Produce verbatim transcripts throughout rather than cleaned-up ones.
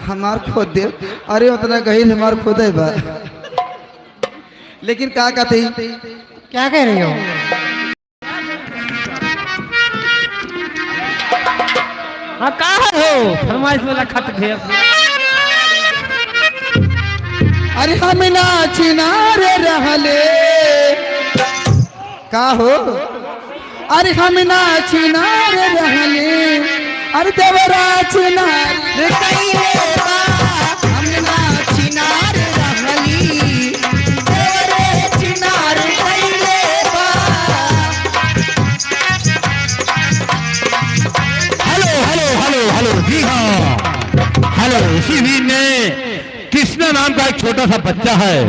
हमार खोद दे। अरे, उतना गहिर हमार खोदे बा। लेकिन का कहते ही? क्या कह रही हो? हाँ, का हो? फरमाइश वाला खट भेल। अरे, हम ना छिनार रहले। का हो? अरे हम ना छिनार रहले, अरे देवरा छिनार कइले बा। हम ना छिनार रहली, देवरे छिनार कइले बा। हेलो, हेलो, हेलो, हेलो, जी हाँ, हेलो। इसी बीच में कृष्णा नाम का एक छोटा सा बच्चा है।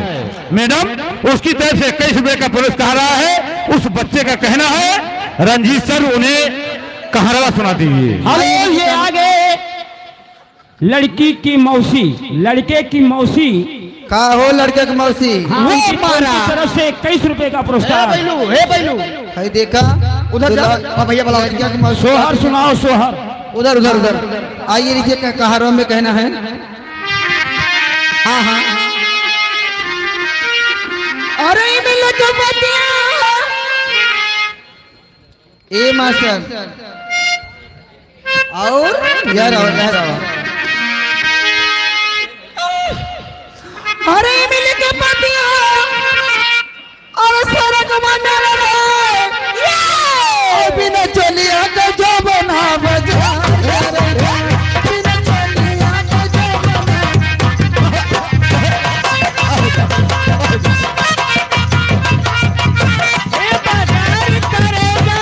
मैडम, उसकी तरफ से इक्कीस रुपए का पुरस्कार आया है। उस बच्चे का कहना है, रंजीत सर, उन्हें कहारवा सुना दीजिए। हेलो, ये आ गए लड़की की मौसी, लड़के की मौसी। का हो लड़के की मौसी? हाँ, वो उनकी, मारा। उनकी तरफ से इक्कीस रुपए का पुरस्कार। हे बैलू, हे बैलू। भाई देखा, उधर जा। हाँ, भैया बुलाओ। लड़कियों की मौसी। सोहर सुनाओ, सोहर। उधर, उधर, उधर। आइए, लीजिए, का-, कहारवा में कहना है। हाँ, हाँ। अरे, ई मिले के बतिया। ए मास्टर। और? यार, और, यार, और। अरे, ई मिले के बतिया। अरे सरग मंडल रे, ये! बिना चोलिया के जो बना बजा, बिना चोलिया के जो बना। ए बाजार करे जा,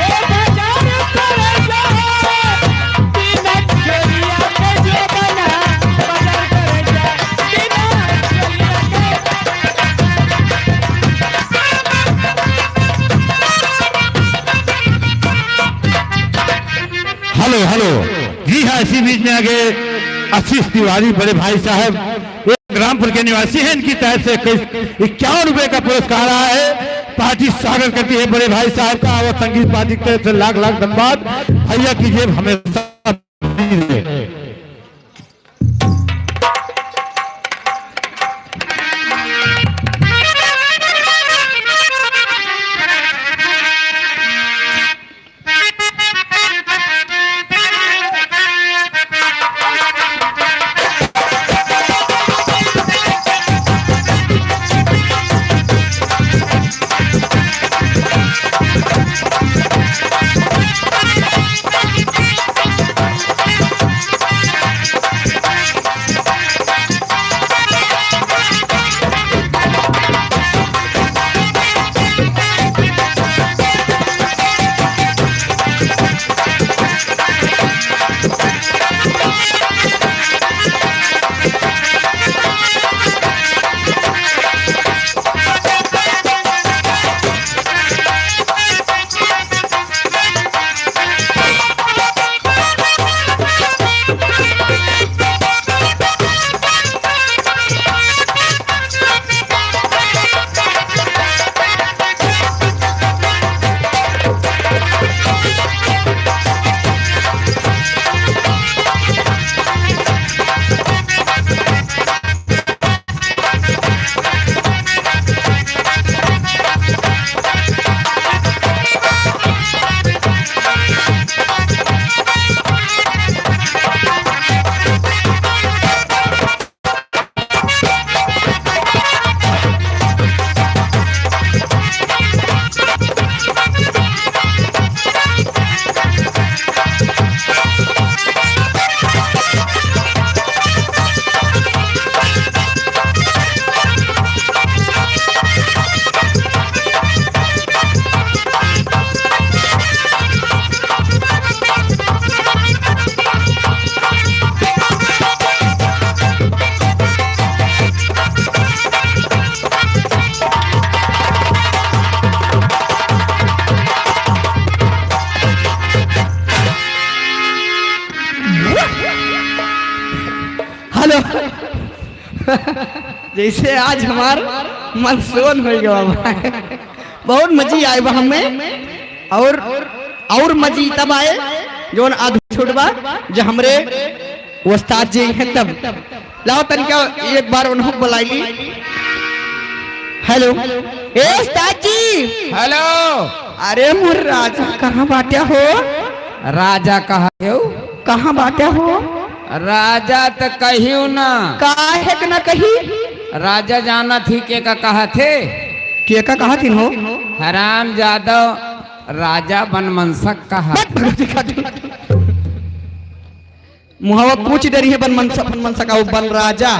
ए बाजार करे जा, बिना चोलिया के जो बना, बाजार करे जा, बिना चोलिया के। Hello, hello. जी हाँ, इसी बीच में आ गए आशीष तिवारी, बड़े भाई साहब, एक रामपुर के निवासी हैं। इनकी तरफ से इक्कीस, इक्यावन रुपए का पुरस्कार आया है। पार्टी स्वागत करती है बड़े भाई साहब का और संगीत पार्टी की तरफ से लाख लाख धन्यवाद। भैया की जेब हमेशा भरी रहे। हेलो। जैसे आज हमार मन सोन हो गया बा। बहुत मजी आए बा हमें। और, और मजी तब आए जौन आधु- छूट बा, जो हमरे उस्ताद जी हैं तब। लाओ तनिका एक बार उन्हों बुलाई ली। हेलो, ए उस्ताद जी। हेलो। अरे मोर राजा कहाँ बाट्या हो? राजा कहाँ हो? कहाँ बाट्या हो? राजा त कहियो ना। काहे क ना कही? राजा जानत ही के का कहत हे? के का कहत हिन हो? हराम जादव राजा बनमनसक कहा। बट भगवती का मुहावा कुछ डरी है बनमनसक, बनमनसक का वो बन राजा।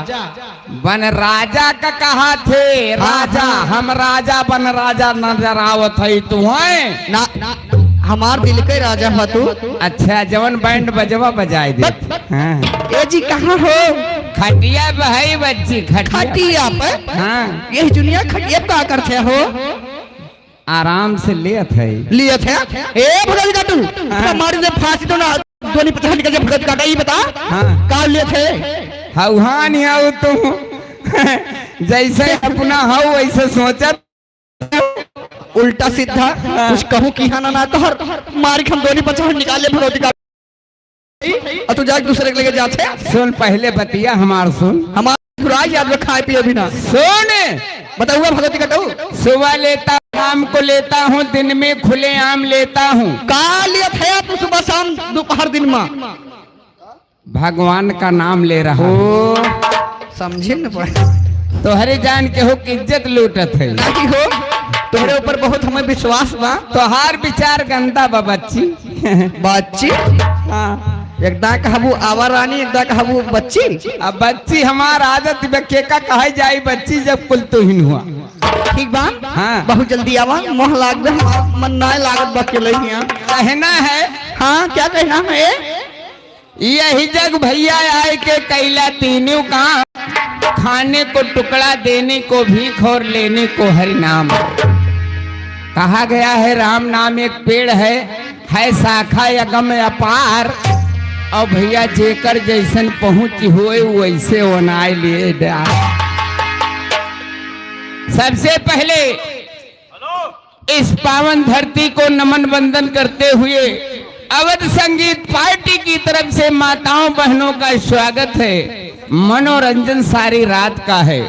बन राजा का कहत हे? हाँ, राजा, हाँ। हम राजा बन राजा नजर आवत है तुम्हें? ना, हमार दिल के राजा हो तू। अच्छा, जवन बैंड बजवा बजाए दे। बस। हाँ। ए जी, कहाँ हो? खटिया पे है बच्ची, खटिया। खटिया पे? हाँ। ये दुनिया खटिया पे का करते हो? आराम से लेत है। लेत है? ए, भगवती काटू, हाँ। मारी दे फांसी तो ना, दोनी पचास निकल के भगवती काटा, ये बता। हाँ। का लेत है? हौहान हौ तुम। जैसे अपना हौ, वैसे सोचत। उल्टा सीधा, हाँ। कुछ कहूँ की हाँ ना, ना तो हर मारी हम दोनी पचास निकाल ले भगवती काटू। और तू जाके दूसरे के लगे जाते। सुन, पहले बतिया हमार सुन। हमार फुराई याद में खाए पिए भी ना। सुन। बताऊआ भगवती कटऊ। सुबह लेता, शाम को लेता हूँ, दिन में खुलेआम लेता हूँ। का लेत है तू सुबह शाम दोपहर दिन में? भगवान का नाम ले रहा हूँ। ओ, समझे न पाए। तोहरे जान के हो कि इज्जत लूटत है। नहीं हो, तोहरे ऊपर बहुत हमें विश्वास बा। तोहार विचार गंदा बा बच्ची। बच्ची? हाँ। एक दा कहबू आवा रानी, एक दा कहबू बच्ची। अब बच्ची हमार आदत बा, के का कहे जाई बच्ची जब कुल तू ही हुआ। ठीक बा? हाँ। बहुत जल्दी आवा, मोह लाग गए, हमार मन ना लागत बा के लइया। कहना है। हाँ, क्या कहना है? यही जग भैया आए के कैला तीनों काम, खाने को टुकड़ा, देने को भीख और लेने को हरि नाम। कहा गया है राम नाम एक पेड़ है, है शाखा अगम अपार। और भैया जेकर जैसन पहुँच होए वैसे ओनाए लिए डार। सबसे पहले इस पावन धरती को नमन वंदन करते हुए अवध संगीत पार्टी की तरफ से माताओं बहनों का स्वागत है। मनोरंजन सारी रात का है।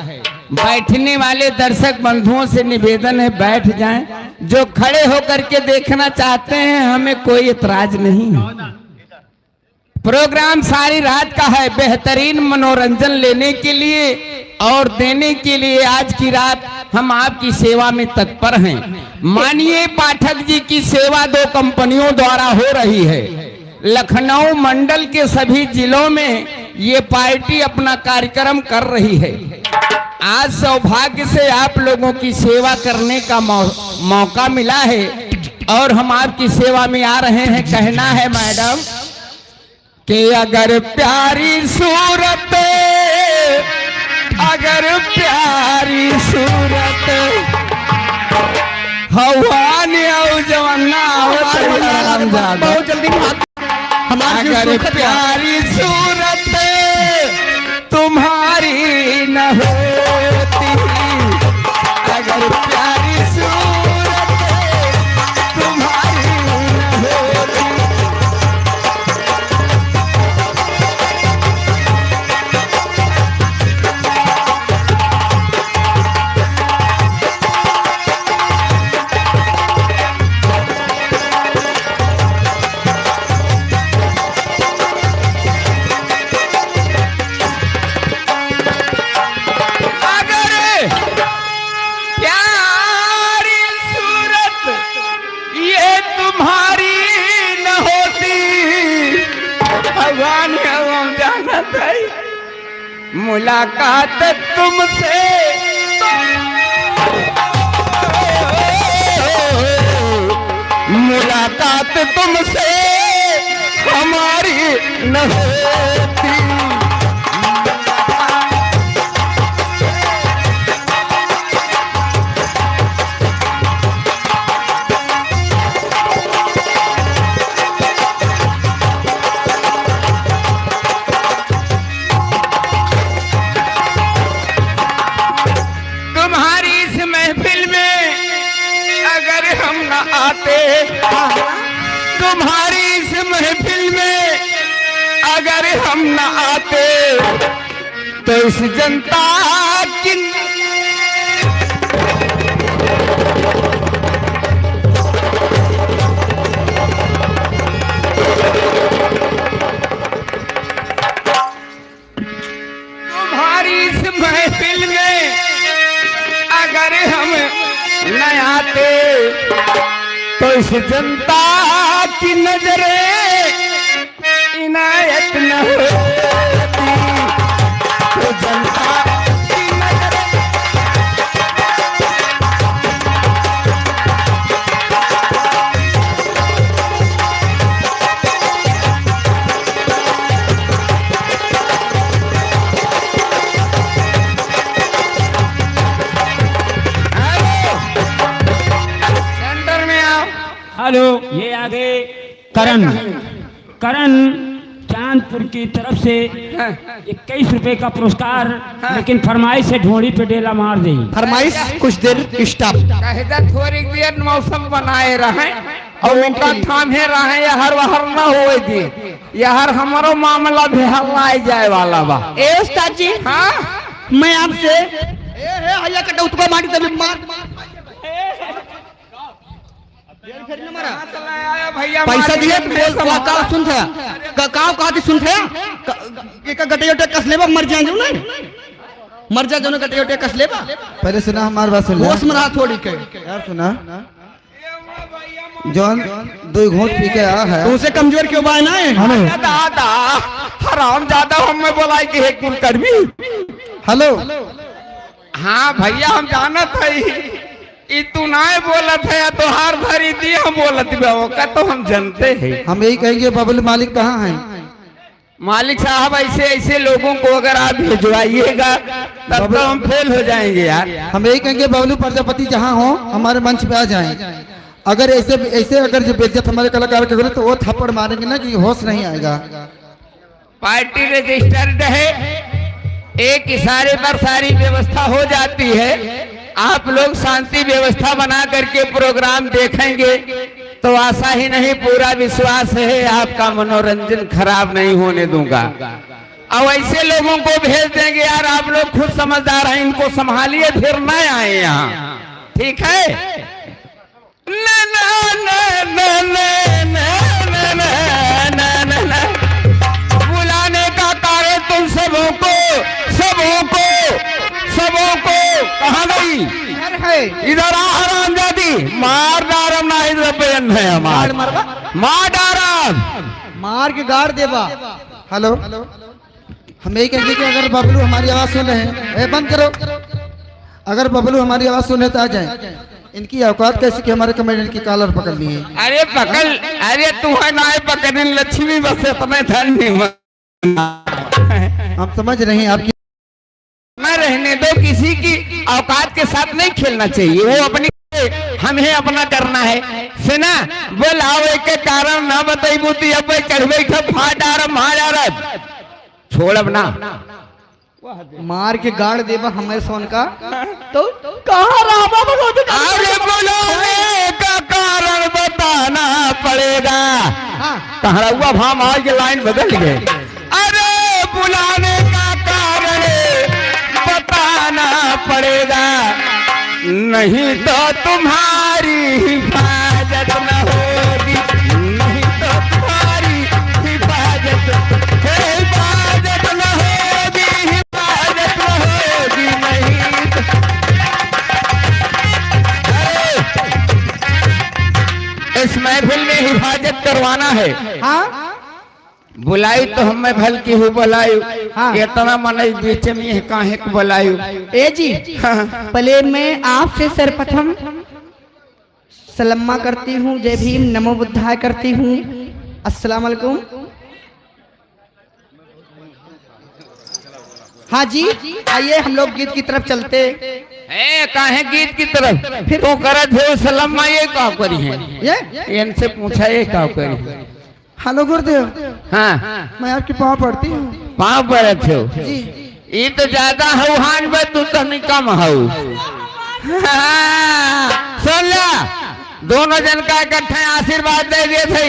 बैठने वाले दर्शक बंधुओं से निवेदन है, बैठ जाएं। जो खड़े होकर के देखना चाहते हैं, हमें कोई एतराज नहीं है। प्रोग्राम सारी रात का है, बेहतरीन मनोरंजन लेने के लिए और देने के लिए आज की रात हम आपकी सेवा में तत्पर हैं। माननीय पाठक जी की सेवा दो कंपनियों द्वारा हो रही है। लखनऊ मंडल के सभी जिलों में ये पार्टी अपना कार्यक्रम कर रही है। आज सौभाग्य से आप लोगों की सेवा करने का मौ-, मौका मिला है और हम आपकी सेवा में आ रहे हैं। कहना है मैडम, कि अगर प्यारी सूरत, अगर प्यारी सूरत, हवा ने औ जवाना आवत हमारे है, हराम जादा। बहुत जल्दी हाथ, हमारे अगर सूरत प्यारी सूरत तुम्हारी न होती, अगर प्यारी सूरत तुम्हारी न होती। अगर प्यारी सूरत ये तुम्हारी न होती, भगवान हम जानत है। मुलाकात तुमसे, मुलाकात तुमसे हमारी न होती। तुम्हारी इस महफिल में अगर हम न आते, तुम्हारी इस महफिल में अगर हम न आते तो इस जनता की तुम्हारी इस महफिल में अगर हम न आते तो इस जनता की नजरें इनायत न होती तो जनता की नजर। Center में आओ। Hello, ये आ गए करण। करण चांदपुर की तरफ से हाँ। इक्कीस रुपए का पुरस्कार, हाँ। लेकिन फरमाइश है ढोड़ी पे डेला मार दे। फरमाइश कुछ देर stop। कहे दा थोड़ी देर मौसम बनाए रहे और उनका थामे रहे, यहर वहर ना होए दे। यहर हमारो मामला भी हल्लाए जाए वाला बा। ए उस्ताद जी, हाँ? मैं आपसे ए, हे, हइया कटौतुका मारी तभी मार। भैया पैसा दिए तो बोल, का, का सुन थे? का, का, का सुन थे? का, एका गटई उटई कस लेबा, मर जाए जो ना। मर जा जो ना, गटई उटई कस लेबा। पहले सुना हमार बात, सुन ले। होश में रहा थोड़ी के। यार सुना। जौन दो घूंट पी के आ है। तो उसे कमजोर क्यों बाय ना है? दादा, हराम ज्यादा हम में बोलाई कि है कुल कर्मी। Hello। हाँ भैया, हम जानत है। ई तू नाय बोलत है, तोहार धरी दी हम बोलत बा, ओका तो हम जानते हैं। हम यही कहेंगे, बबलू मालिक कहाँ हैं? मालिक साहब, ऐसे ऐसे लोगों को अगर आप भिजवाइएगा, तब तो बबलू हम फेल हो जाएंगे यार। हम यही कहेंगे, बबलू प्रजापति जहाँ हो, हमारे मंच पे आ जाएं। अगर ऐसे, ऐसे अगर जो बेइज्जत हमारे कलाकार के करे, तो वो थप्पड़ मारेंगे ना कि होश नहीं आएगा। पार्टी रजिस्टर्ड है, एक इशारे पर सारी व्यवस्था हो जाती है। आप लोग शांति व्यवस्था बना करके प्रोग्राम देखेंगे तो आशा ही नहीं, पूरा विश्वास है आपका मनोरंजन खराब नहीं होने दूंगा। अब ऐसे लोगों को भेज देंगे यार, आप लोग खुद समझदार हैं, इनको संभालिए, फिर न आए यहाँ, ठीक है? ना, ना, ना। बुलाने का कारण तुम सबों को, सबों को, सबों को, कहाँ गई? इधर है। इधर आ, हरामजादी, मार डारम ना, इधर बयान है हमार। मार मारबा? मार डारम। मार के गाड़ देबा। Hello। हम यही कहेंगे कि अगर बबलू हमारी आवाज सुन रहे हैं, ए, बंद करो। अगर बबलू हमारी आवाज सुन रहे तो आ जाए। इनकी औकात कैसी कि हमारे कमेडियन की कॉलर पकड़ लिए। अरे पकड़, अरे तू है ना, पकड़न लक्ष्मी बस इतने धन नहीं हुआ। हम समझ रहे हैं आपकी। ना रहने दो, किसी की औकात के साथ नहीं खेलना चाहिए। वो अपनी, हमें अपना करना है। सुना, बोलावे के कारण ना बतैबू तो अब चढ़ बैठो, फाड़ डारम, मार डारम। छोड़ब ना। मार के गाड़ देबा हमें सोन का। तो कहाँ रहा बाबा को भी अरे बुलाने का कारण बताना पड़ेगा। हाँ। कहाँ रहुआ भाम आज के लाइन बदल गए। अरे बुलाने का कारण बताना पड़ेगा। नहीं तो तुम्हारी हिफाजत न होगी, नहीं तो तुम्हारी हिफाजत, हिफाजत न होगी, हिफाजत न होगी, नहीं तो। अरे, इस महफिल में हिफाजत करवाना है। हाँ? बुलाई तो हमें भल की हूँ बुलाई। हाँ। इतना मनई बीच में काहे को बुलाई? ए जी, हाँ। पहले मैं आपसे सर्वप्रथम सलम्मा करती हूँ, जय भीम, नमो बुद्धाय करती हूँ। अस्सलाम वालेकुम। हाँ जी, आइए हम लोग गीत की तरफ चलते। ए, काहे गीत की तरफ? फिर तो करत हो सलम्मा, ये का करी है? ये? इनसे पूछा, ये का करी है? Hello गुरुदेव। हाँ। मैं आपके पाँव पड़ती हूँ। पाँव पड़त हो? जी। ई तो ज्यादा हौहान बा, तू तनी कम हौ। हाँ, सुन ला, दोनों जन का इकट्ठे आशीर्वाद दे दिए थे।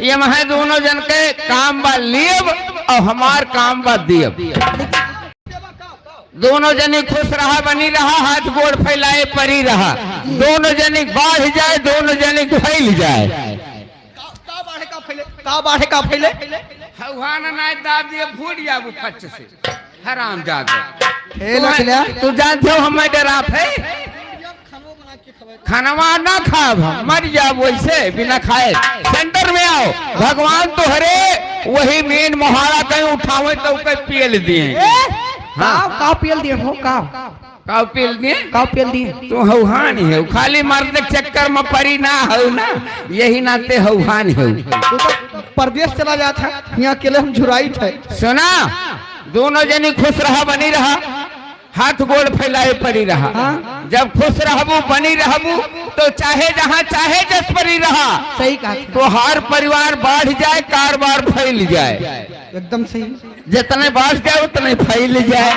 ये महे दोनों जन के काम बा, लेब और हमार काम बा दियब। दोनों जनी खुश रहा, बनी रहा, हाथ गोड़ फैलाए परी रहा। दोनों जनी बाढ़ जाए, दोनों जनी फैल जाए। का, का बाढ़े का फैले, का बाढ़े का फैले? हौहान नाय दाब दिए, फूट जाबू फच से। हराम जादे। हे तू, लखल्या। तू जानते हो हम डरात है? खनवा ना खाब हम, मर जाब वैसे बिना खाए। सेंटर में आओ, भगवान तोहरे वही मेन मोहारा कहीं उठावे तो कहीं पियल दिए। ए? हाँ। काव, काव पियल दिए हो, काव? काव पियल दिए? काव पियल दिए? तू हौहान ही हो, खाली मर्द के चक्कर में परी ना हो ना, यही नाते हौहान हो। तू तो परदेस चला जात है, यहाँ अकेले हम झुराइत है। सुना, दोनों जनी खुश रहा, बनी रहा। हाथ गोड़ फैलाए परी रहा। हाँ। जब खुश रहबू, बनी रहबू, तो चाहे जहाँ चाहे जस परी रहा। सही कहा। तोहार परिवार बाढ़ जाए, कारबार फैल जाए। एकदम सही। जितने बाढ़ जाए, उतने फैल जाए।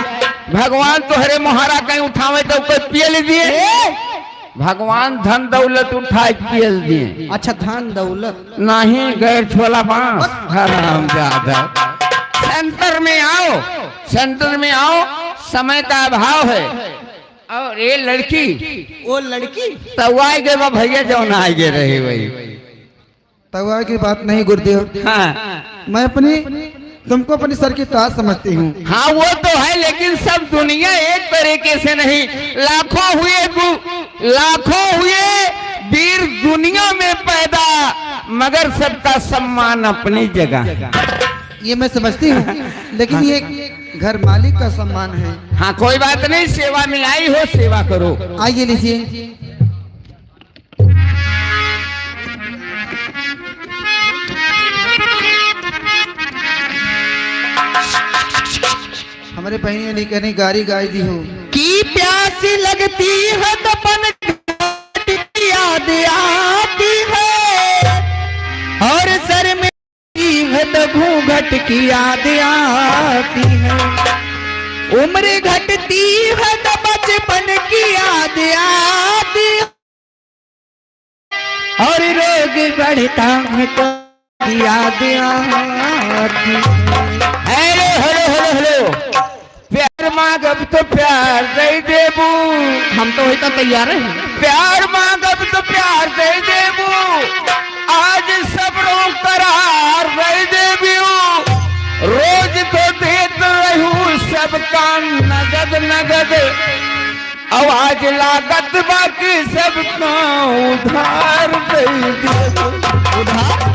भगवान तोहरे मोहारा कहीं उठावे तो कोई पियल दिए। ए! भगवान धन दौलत उठाए पियल दिए। अच्छा, धन दौलत। नहीं, गैर छोला पान। हराम जादा। सेंटर में आओ, सेंटर में आओ, समय का अभाव है। और ये लड़की, वो लड़की? तवाए गए बा भैया, जौन आए गए रहे वही। तवाए की बात नहीं गुरुदेव। हाँ। मैं अपनी, तुमको अपनी सर की ताज समझती हूँ। हाँ, वो तो है, लेकिन सब दुनिया एक तरीके से नहीं। लाखों हुए गु-, लाखों हुए वीर दुनिया में पैदा, मगर सबका सम्मान अपनी जगह। ये मैं समझती हूँ, लेकिन ये घर मालिक का सम्मान है। हाँ, कोई बात नहीं, सेवा में आई हो, सेवा करो। आइए, लीजिए। हमरे बहिनी ने कहने गारी गाई दी हो। कि प्यास लगती है तो पनघट की याद आती है, और शर्म है तो घूंघट की याद आती है। उम्र घटती है तो बचपन की याद आती है, और रोग बढ़ता है तो याद आती है। Hello, hello, hello, hello. प्यार मांगब तो प्यार दे देबू। हम तो वही तो तैयार हैं। प्यार मांगब तो प्यार दे देबू। आज सबरो करार दे देबू। रोज तो देत रहू सबका नगद नगद। अब आज लागत बा कि सबका उधार दे देबू। उधार?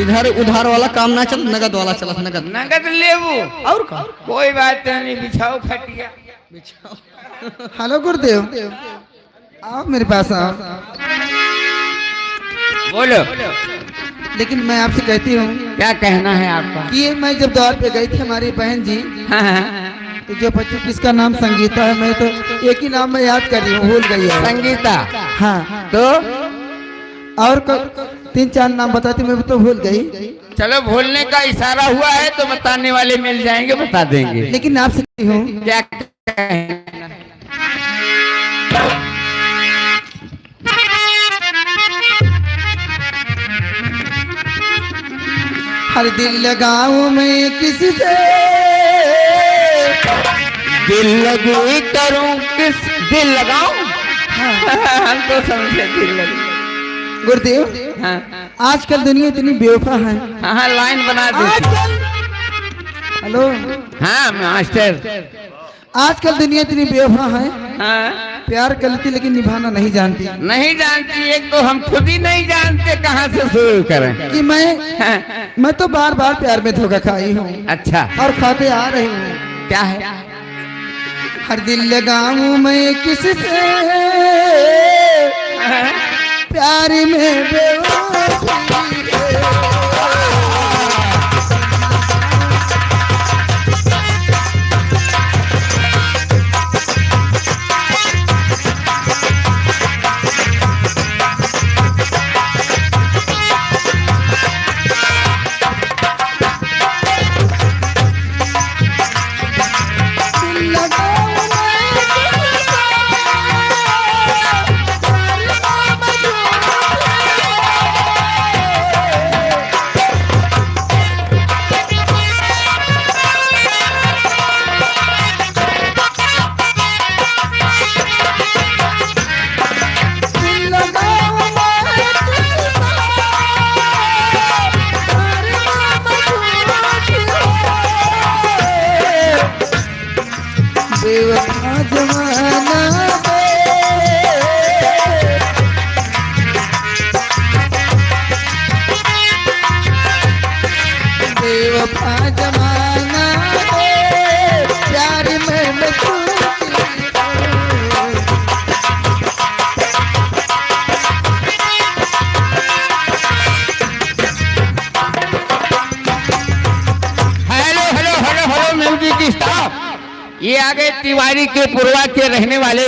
इधर उधार वाला काम ना चल, नगद वाला चलत, नगद। नगद लेबू। और का? कोई बात नहीं, बिछाओ खटिया। बिछाओ। हेलो गुरुदेव, आओ मेरे पास आओ। बोलो। लेकिन मैं आपसे कहती हूँ क्या कहना है आपका? कि ये मैं जब द्वार पे गई थी, हमारी बहन जी, हाँ, हाँ। तो जो बच्ची, जिसका नाम संगीता है, मैं तो एक ही नाम मैं याद कर रही हूँ, भूल गई है। संगीता। हाँ। तो? और क-, तीन चार नाम बताती, मैं तो भूल गई। चलो, भूलने का इशारा हुआ है तो बताने वाले मिल जाएंगे, बता देंगे। लेकिन आपसे कहती हूँ। क्या कहना? हर दिल लगाऊं मैं किससे? दिल लगी करूं किस, दिल लगाऊं? हाँ। हम तो समझे दिल लगी। गुरुदेव, हाँ। आजकल दुनिया इतनी बेवफा है। हाँ, हाँ, लाइन बना दे। आजकल, हेलो। हाँ, मास्टर। आजकल दुनिया इतनी बेवफा है। हाँ। प्यार कर लेती लेकिन निभाना नहीं जानती। नहीं जानती, एक तो हम खुद ही नहीं जानते कहाँ से शुरू करें। कि मैं, हाँ। मैं तो बार बार प्यार में धोखा खाई हूँ। अच्छा। और खाते आ रही हूँ। क्या है? हर दिल लगाऊं मैं किससे, हाँ। प्यार में बेवफाई है। जमाना है, प्यार में मैं तू hello, hello, hello, hello, music staff. ये आ गए तिवारी के पुरवा के रहने वाले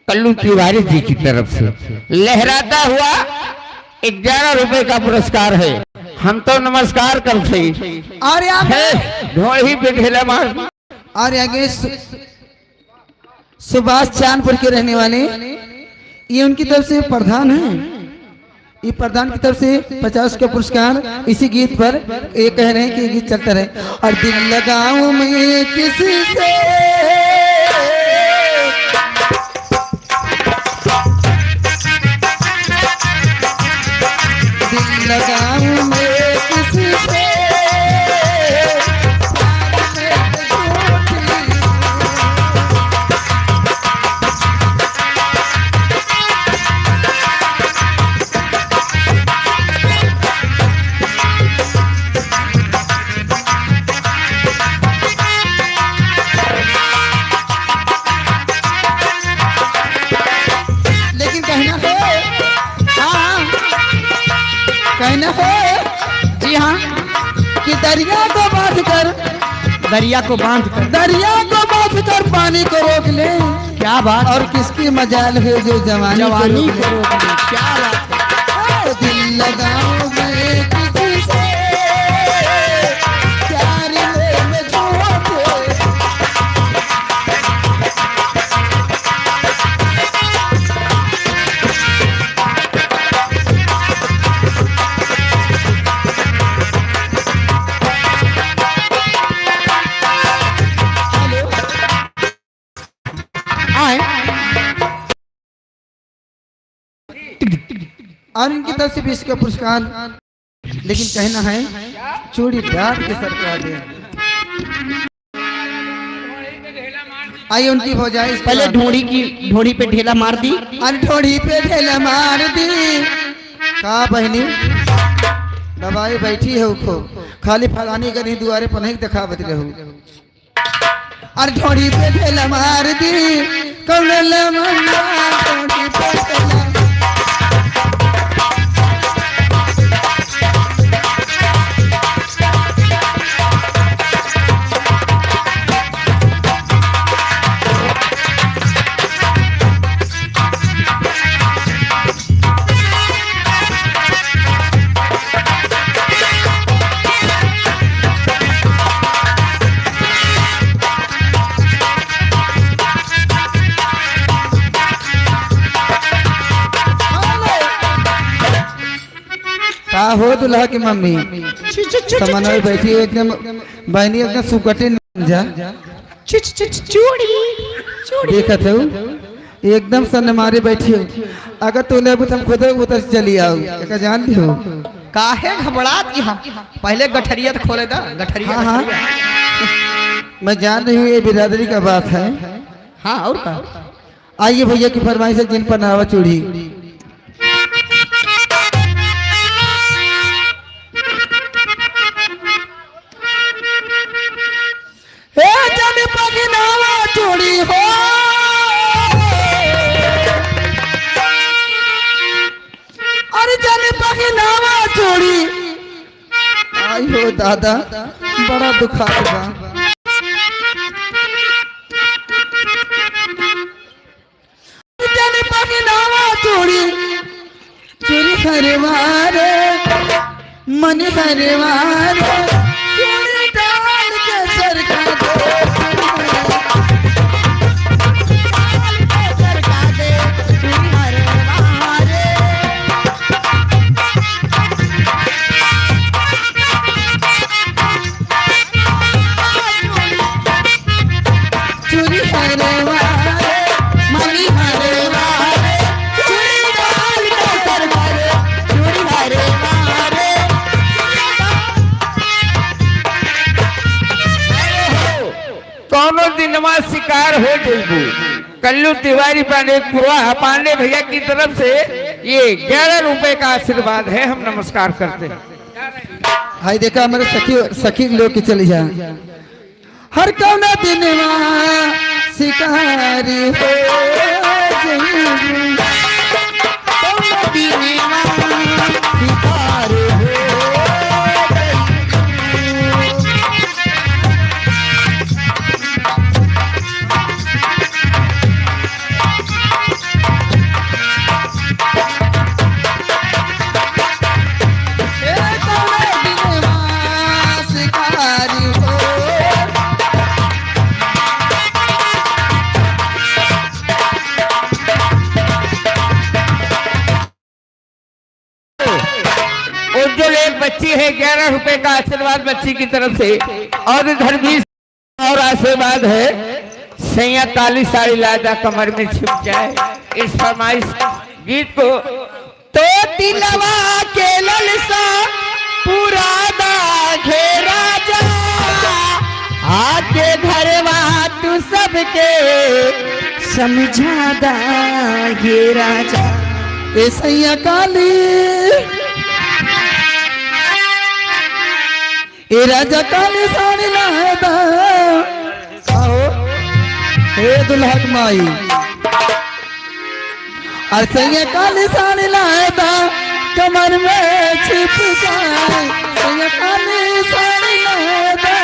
कल्लू तिवारी जी की तरफ से लहराता हुआ ग्यारह रुपए का पुरस्कार है। हम तो नमस्कार करते ही और यहाँ पे हे, ढोलही पे ढेला मार। और आगे सु-, सुभाष चांदपुर के रहने वाले, ये उनकी तरफ से प्रधान हैं। ये प्रधान की तरफ से पचास का पुरस्कार इसी गीत पर। ये कह रहे हैं कि ये गीत चलता रहे। और दिल लगाऊं मैं किसी से, दिल लगाऊं मैं किसी से, प्यार में झूठी। लेकिन कहना है, हाँ, हाँ, कहना है, जी हाँ, कि दरिया को बांध कर, दरिया को बांध कर, दरिया को बांध कर पानी को रोक ले। क्या बात। और किसकी मजाल है जो जवानी को जवानी रोक ले। को रोक ले। क्या बात है। ओ दिल लगाऊं मैं किसी से, प्यार में मैं झूठे। आए। और इनकी तरफ से बीस का पुरस्कार। लेकिन कहना है, चूड़ी डाल के सरका दे। आइए उनकी हो जाए पहले। ढोड़ी की, ढोड़ी पे ढेला मार दी। अरे ढोड़ी पे ढेला मार दी। का बहनी दबाई बैठी है उखो, खाली फलानी कहीं दुआरे पर नहीं दिखावत रहू। अरे ढोड़ी पे ढेला मार दी, कौन लमंगा ढोड़ी पे ढेला। का हो दुल्हा की मम्मी? छु, छु, छु, छु, समनवा छु। बैठी एकदम, बहनी एकदम सुकटे न जा। छु, छु, छु, छु, चूड़ी, चूड़ी। देखत हो, एकदम सन्न मारे बैठी हो। अगर तू लेबू तो हम खुद उधर से चली आऊ। एका जान लिहो। काहे घबरात की हम? पहले गठरिया तो खोले दा, गठरिया, हाँ, हाँ। गठरिया। मैं जान रही हूँ ये बिरादरी का बात है। हाँ, और का? आइए भैया की फरमाइश है, जिन पर नावा चूड़ी। ए जन पहनावा चूड़ी हो, अरे जन पहनावा चूड़ी। आई हो दादा, बड़ा दुखात बा। जन पहनावा चूड़ी, चूड़ी हरवा रे, मन हरवा रे, चूड़ी डाल के सरका दे। डाल के सरका दे, चूड़ी हरवा रे। चूड़ी हरवा रे, मनी हरवा रे, चूड़ी डाल के सरका रे, चूड़ी हरवा रे। कौनो दिनवा शिकार हो जइबू। कल्लू तिवारी पांडे, पुरवा पांडे भैया की तरफ से ये ग्यारह रुपए का आशीर्वाद है। हम नमस्कार करते हैं। हाय देखा, हमरे सखी, सखी लोग के चली जा। हर कौना दिनवा शिकारी हो जइबू, कौना दिनवा शिकारी हो जइबू। उज्जवल एक बच्ची है, ग्यारह रुपए का आशीर्वाद बच्ची की तरफ से, और इधर बीस और आशीर्वाद है, सैया काली साड़ी लादा कमर में छिप जाए। इस फरमाइश गीत को तो दिलवा के ललसा पूरा दा हे राजा, आके घरवा तू सबके समझा दा हे राजा। ए सैया काली, ए राजा काली साड़ी लादा। आओ, हे दुल्हन माई, अरे सैया काली साड़ी लादा, कमर में छिप जाए। सैया काली साड़ी लादा।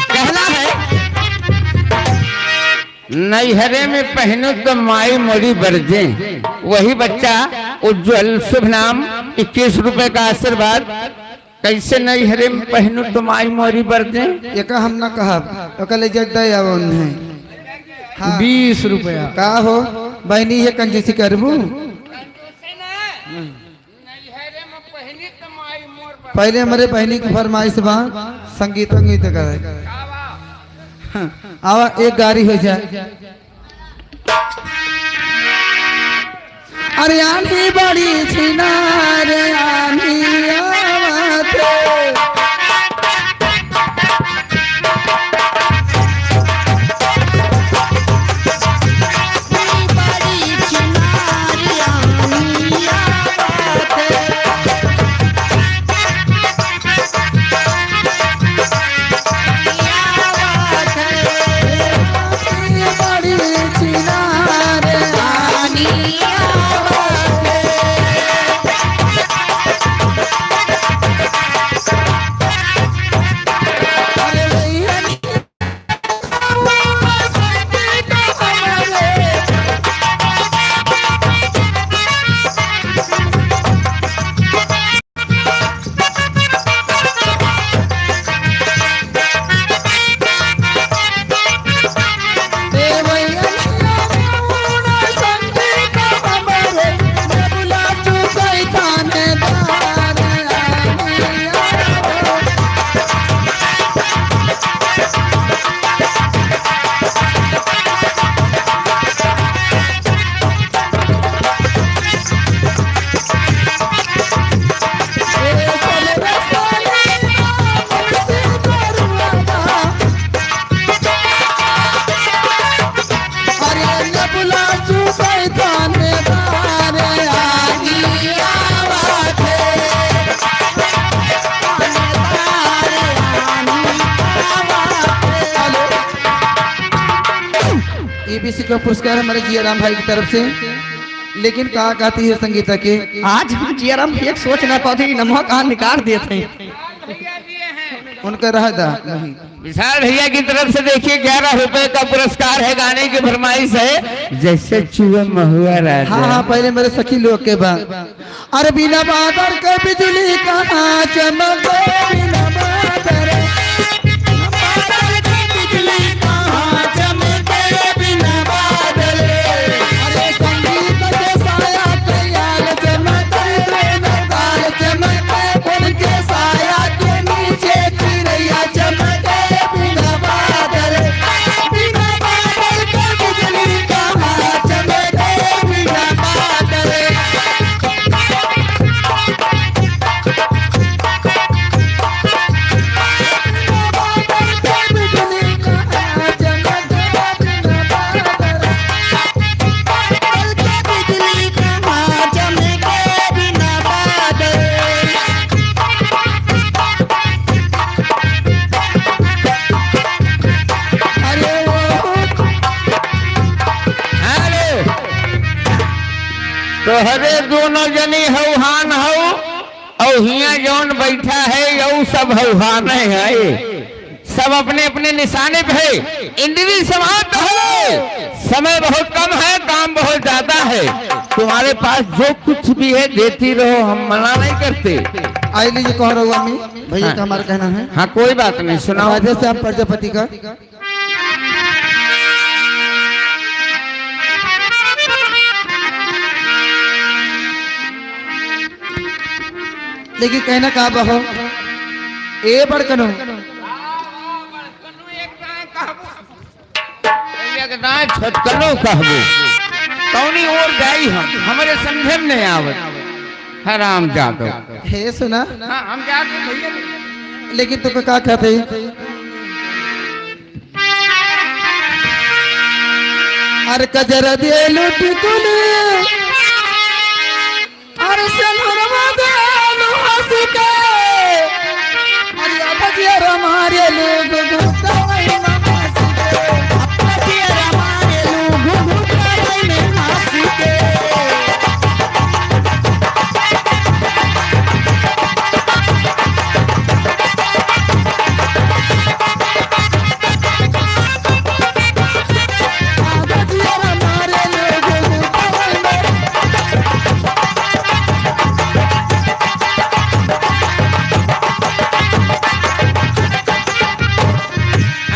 कहना है, नैहरे में पहनू तो माई मोरी बरजे। वही बच्चा उज्जवल, शुभ नाम, इक्कीस रुपए का आशीर्वाद। कैसे नैहरे में पहनू तो माई मोरी बरजे? एका हम ना कहब, ओका ले जाए दे आवो उन्हें। हाँ। बीस रुपया। का हो बहनी, ये कंजूसी करबू? पहले हमरे बहनी की फरमाइश बा, संगीत, संगीत करे। हाँ, आवा एक गारी हो जाए। अरे आन्ही बड़ी छिनार आन्ही आवत। ईबीसी का पुरस्कार हमारे जियाराम भाई की तरफ से। लेकिन का कहती है संगीता के? आज हम जियाराम भाई एक सोच ना पाते कि नमक आ निकाल देते हैं। उनका रह दा नहीं। विशाल भैया की तरफ से देखिए, ग्यारह रुपए का पुरस्कार है, गाने की फरमाइश है, जैसे चुए महुआ राजा। हाँ, हाँ, पहले मेरे सखी लोग के बा। अरे बिना बादल के बिजली कहाँ चमके, बिना बादल, बादल के बिजली कहाँ चमके, बिना बादल। अरे संगीत के साया तैयार चमके, बिना बादल चमके, उनके साया के नीचे चिड़ैया चमके, बिना बादल, बिना बादल के बिजली कहाँ चमके, बिना बादल। अरे वो। हेलो। तोहरे दोनों जनी हौहान हौ, और हियां जौन बैठा है, यौ सब हौहान है। सब अपने अपने निशाने पे है। इंद्री समाप्त हो, समय बहुत कम है, काम बहुत ज्यादा है। तुम्हारे पास जो कुछ भी है, देती रहो, हम मना नहीं करते। आई लीजिए, कह रहा हूँ अम्मी, भैया हाँ। का हमारा कहना है। हाँ, कोई बात नहीं, सुनाओ। राधे श्याम प्रजापति का। लेकिन कहना का बहो, ए बड़कनो। एकदा छोटकनो कहबो, कौनी ओर जाई हम, हमरे समझे में नहीं आवत। हराम जादो। हे सुना। हाँ, हम जाते भैया। लेकिन तू का कहते? अरे कजरा देलू टिकुली, अरे सेनुरवा देलू हंस के, अरे आधा जियरा मारेलू घुघुटावै में हंस के, आधा जियरा मारेलू घुघुटावै में हंस के।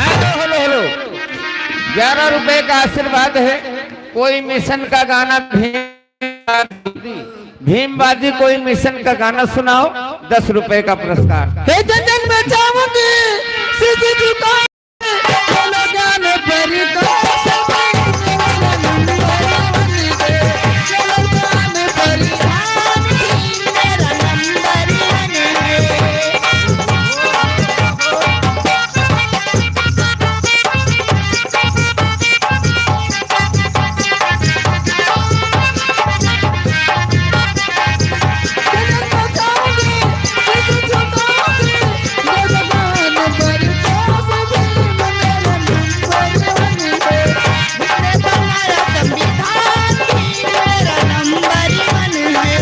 Hello, hello, hello. ग्यारह रुपए का आशीर्वाद है। कोई मिशन का गाना भी भीमवादी कोई मिशन का गाना सुनाओ, दस रुपए का पुरस्कार। हे जन जन में जाऊंगी, सीधी झुका, चलो जान पर तो, चलो जान पर, मेरा नंबर वन है।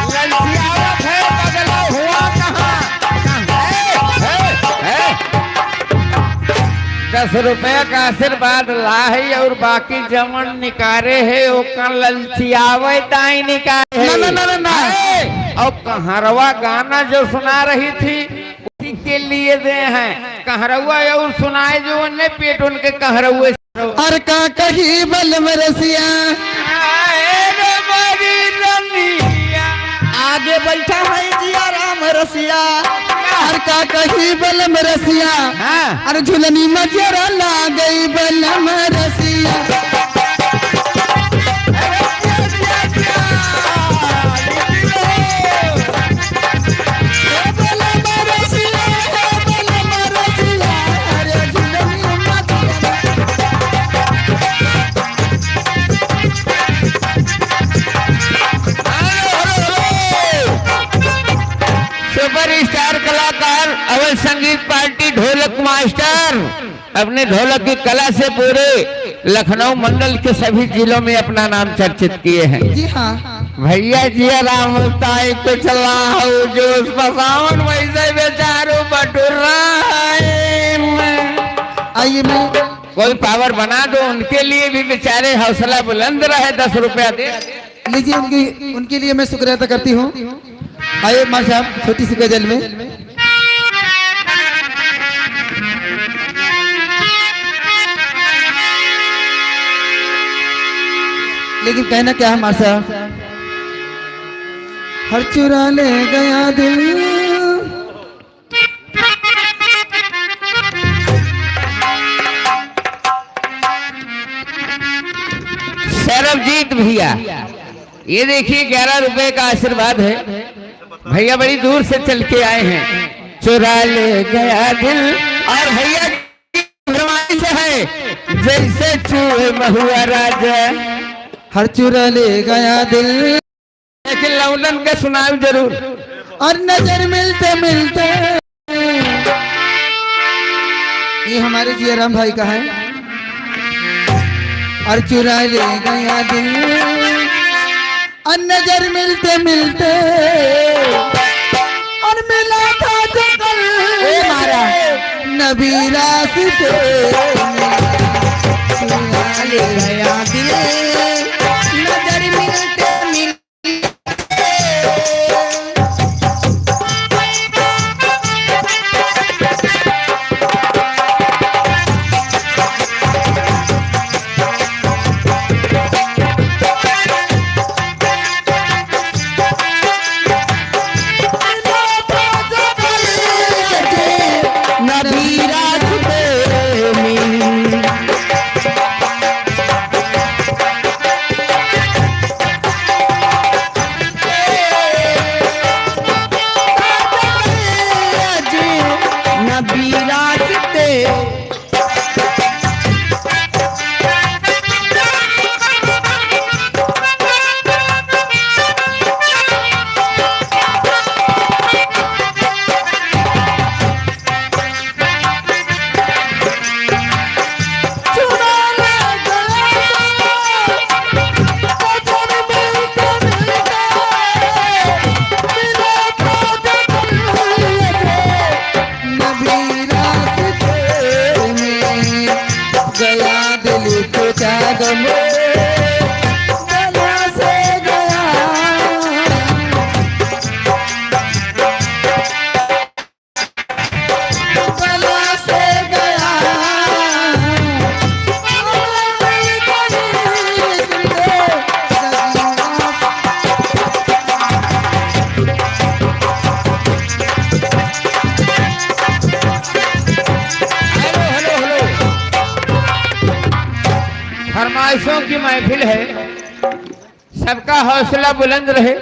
ललचियावत है, पगला हुआ कहाँ? है, है, है। दस रुपया का आशीर्वाद ला है और बाकी जवन निकारे है, ओकर ललचियावे ताई निकारे है। ना, ना, ना, ना, ना। है। और कहरवा गाना जो सुना रही थी, उसी के लिए दे हैं। कहरवा और सुनाए जो उन्हें पेट उनके कहरवे अरे का कही बलम रसिया। आए रे मोरी रनिया। आगे बैठा है जिया राम रसिया। अरे का कही बलम रसिया। हाँ। अरे झुलनी में जरा लागई बलम रसिया। सुपरस्टार कलाकार अवध संगीत पार्टी ढोलक मास्टर अपने ढोलक की कला से पूरे लखनऊ मंडल के सभी जिलों में अपना नाम चर्चित किए हैं। जी हाँ। भैया जिया राम ताई कुछ लाओ जोश, बसावन वैसे बेचारू बटुराए। आइए, मैं कोई पावर बना दो, उनके लिए भी बेचारे हौसला बुलंद रहे, दस रुपया दे। लीजिए, उनकी, उनके लिए मैं शुक्रिया अदा करती हूँ। आइए मार साहब, छोटी सी गजल में। लेकिन कहना क्या है मार साहब, हर चुरा ले गया दिल। सरबजीत भैया, ये देखिए, ग्यारह रुपए का आशीर्वाद है। भैया बड़ी दूर से चल के आए हैं। चुरा ले गया दिल। और भैया की फरमाइश है, जैसे चूहे महुआ राजा। हर चुरा ले गया दिल। लेकिन लौंडन के सुनाई जरूर। और नजर मिलते मिलते। ये हमारे जियाराम भाई का है। और चुरा ले गया दिल, और नजर मिलते मिलते, और मिला था जो कल ए मारा। नबी रास्ते में। चुरा ले गया दिल, नजर मिलते मिलते। गया दिल तो चाँद में गला से गया। Hello, hello, hello. फरमाइशों की महफिल है। सबका हौसला बुलंद रहे।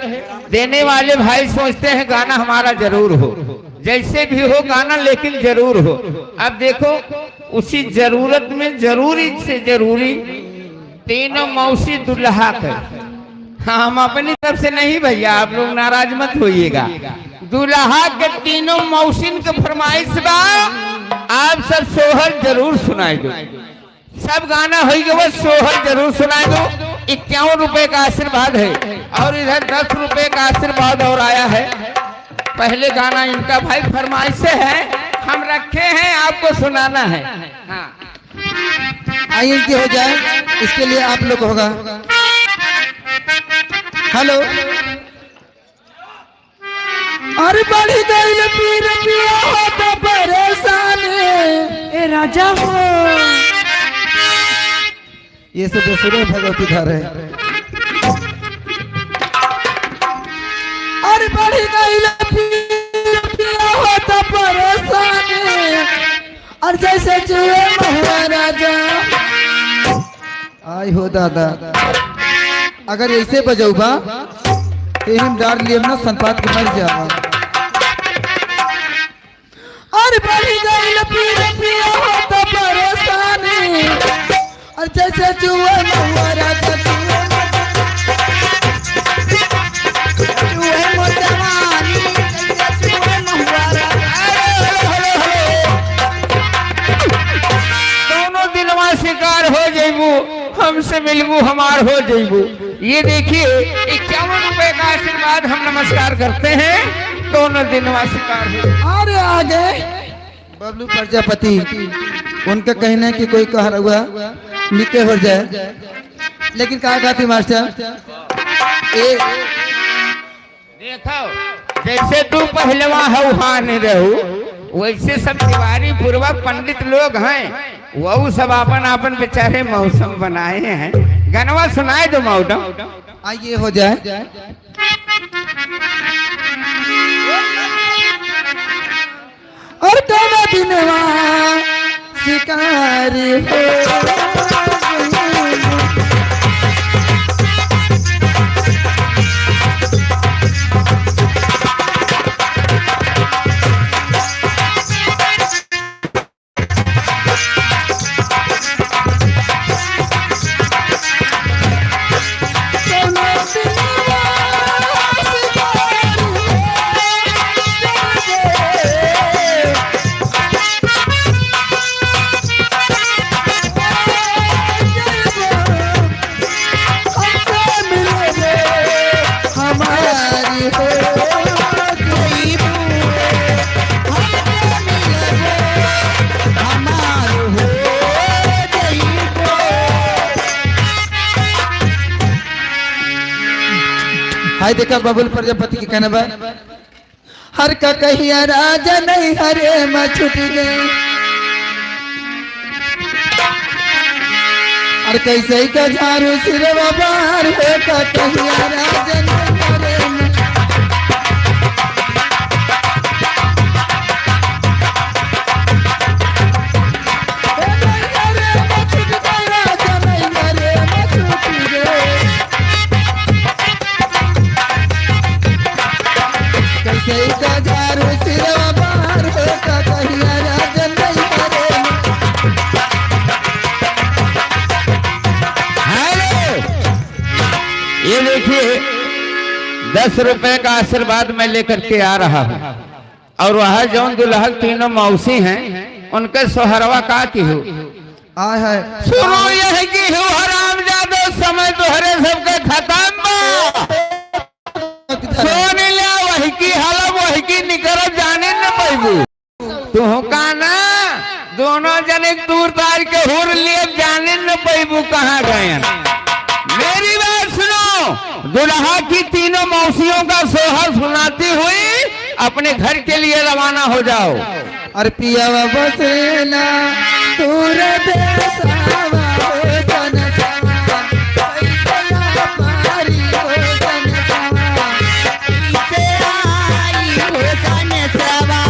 देने वाले भाई सोचते हैं गाना हमारा जरूर हो, जैसे भी हो गाना लेकिन जरूर हो। अब देखो, उसी जरूरत में जरूरी से जरूरी तीनों मौसी दुल्हा के, हाँ, हम अपनी तरफ से नहीं भैया, आप लोग नाराज मत होइएगा। दुल्हा के तीनों मौसिन के फरमाइश बा, आप सब सोहर जरूर सुनाई दो। सब गाना होई गवा, सोहर जरूर सुनाई दो। इक्यावन रुपए का आशीर्वाद है और इधर दस रुपए का आशीर्वाद और आया है। पहले गाना इनका भाई फरमाइश से है, हम रखे हैं, आपको सुनाना है। हाँ। आइए, इनकी हो जाए, इसके लिए आप लोग होगा। हेलो। अरे बढ़ी गइल पीर पिया होत परेशानी। ए राजा हो। ये सब बेसुरे भगवती धर है। अरे बढ़ी गइल पीर पिया होत परेशानी। और जैसे चुए महाराजा। आई हो दादा, अगर ऐसे बजौबा, तो हम डार लिए ना सनपात के मर जावा। और बढ़ी गइल पीर पिया होत परेशानी। और जैसे चुए महुआ राजा, चुए महुआ। चुए मोर जवानी, जैसे चुए महुआ राजा। Hello, hello, hello. कौनो दिनवा शिकार हो जइबू। जइबू, हमार हो जइबू। ये देखिए, इक्यावन रुपए का आशीर्वाद हम नमस्कार करते हैं, दोनों दिनवा शिकार हो। अरे आगे बबलू प्रजापति, उनका कहना है कि कोई कह रहुआ निके हो जाए, लेकिन का कहती मास्टर? ए, देखो, जैसे तू पहलवा हऊ हान रहू, वैसे सब तिवारी पूर्वक पंडित लोग हैं, वहू सब आपन आपन बेचारे मौसम बनाए हैं। गनवा सुनाए दो मौडम। आइए हो जाए। और कौनो दिनवा शिकार हो। हाय देखा बबुल प्रजापति के कहना बा, हर का कहिया राजा नहीं हरे में छुट गए। अरे कैसे का झाड़ू सिरवा बाहर हो का कहिया राजा नहीं हरे में। हेलो, ये देखिए, दस रुपए का आशीर्वाद मैं लेकर के आ रहा हूँ। और वह जौन दुल्हन तीनों मौसी हैं, उनके सोहरवा का की हो? आय है। सुनो यह की हो हरामजादो, समय तोहरे सबके खतम बा। सुन ल्या, वही की हलब, वही की निकरब, जाने न पैबू। तुहका ना, दोनों जने दूर तार के हुर लिए, जाने न पैबू कहाँ गए। मेरी बात सुनो, दुल्हा की तीनों मौसियों का सोहर सुनाती हुई अपने घर के लिए रवाना हो जाओ। अरे पियावा बसेला दूर देसवा हो सनसवा, कैसे आ पारी हो सनसवा, कैसे आई हो सनसवा।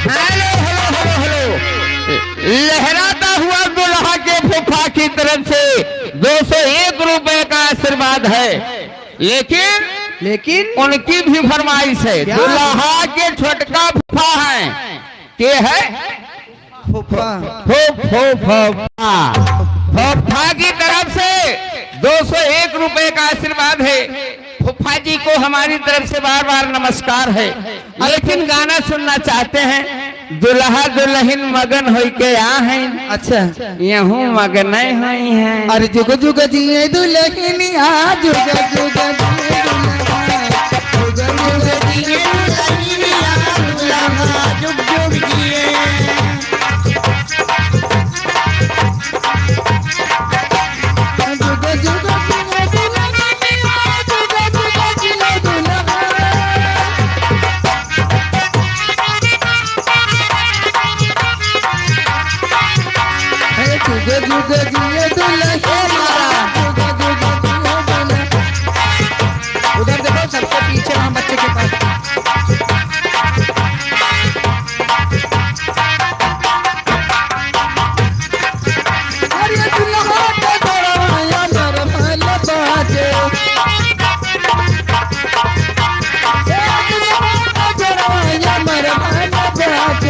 Hello, hello, hello, hello. लहराता हुआ दुल्हा के फूफा की तरफ से दो सौ एक रुपए का आशीर्वाद है, लेकिन लेकिन उनकी भी फरमाइश है। क्या? दुल्हा के छोटका फूफा हैं। के है? फूफा। फू-, फू-, फूफा। फूफा की तरफ से दो सौ एक रुपए का आशीर्वाद है। फूफा जी को हमारी तरफ से बार बार नमस्कार है, लेकिन गाना सुनना चाहते हैं। दुल्हा दुल्हिन मगन होई के आ हैं। अच्छा। यहूँ मगन होई हैं। अरे जुग जुग जिए दुल्हनिया, जुग जुग जिए दुल्हनिया। जुग जुग जिए दुल्हनिया, जुग जुग जिए। जुग जुग जिए दुल्हनिया, जुग जुग जिए दुल्हनिया। उधर देखो, सबसे पीछे वहाँ बच्चे के पास। अरे दुल्हा के घरवा अमर भल बाटे। ए दुल्हा के घरवा अमर भल बाटे।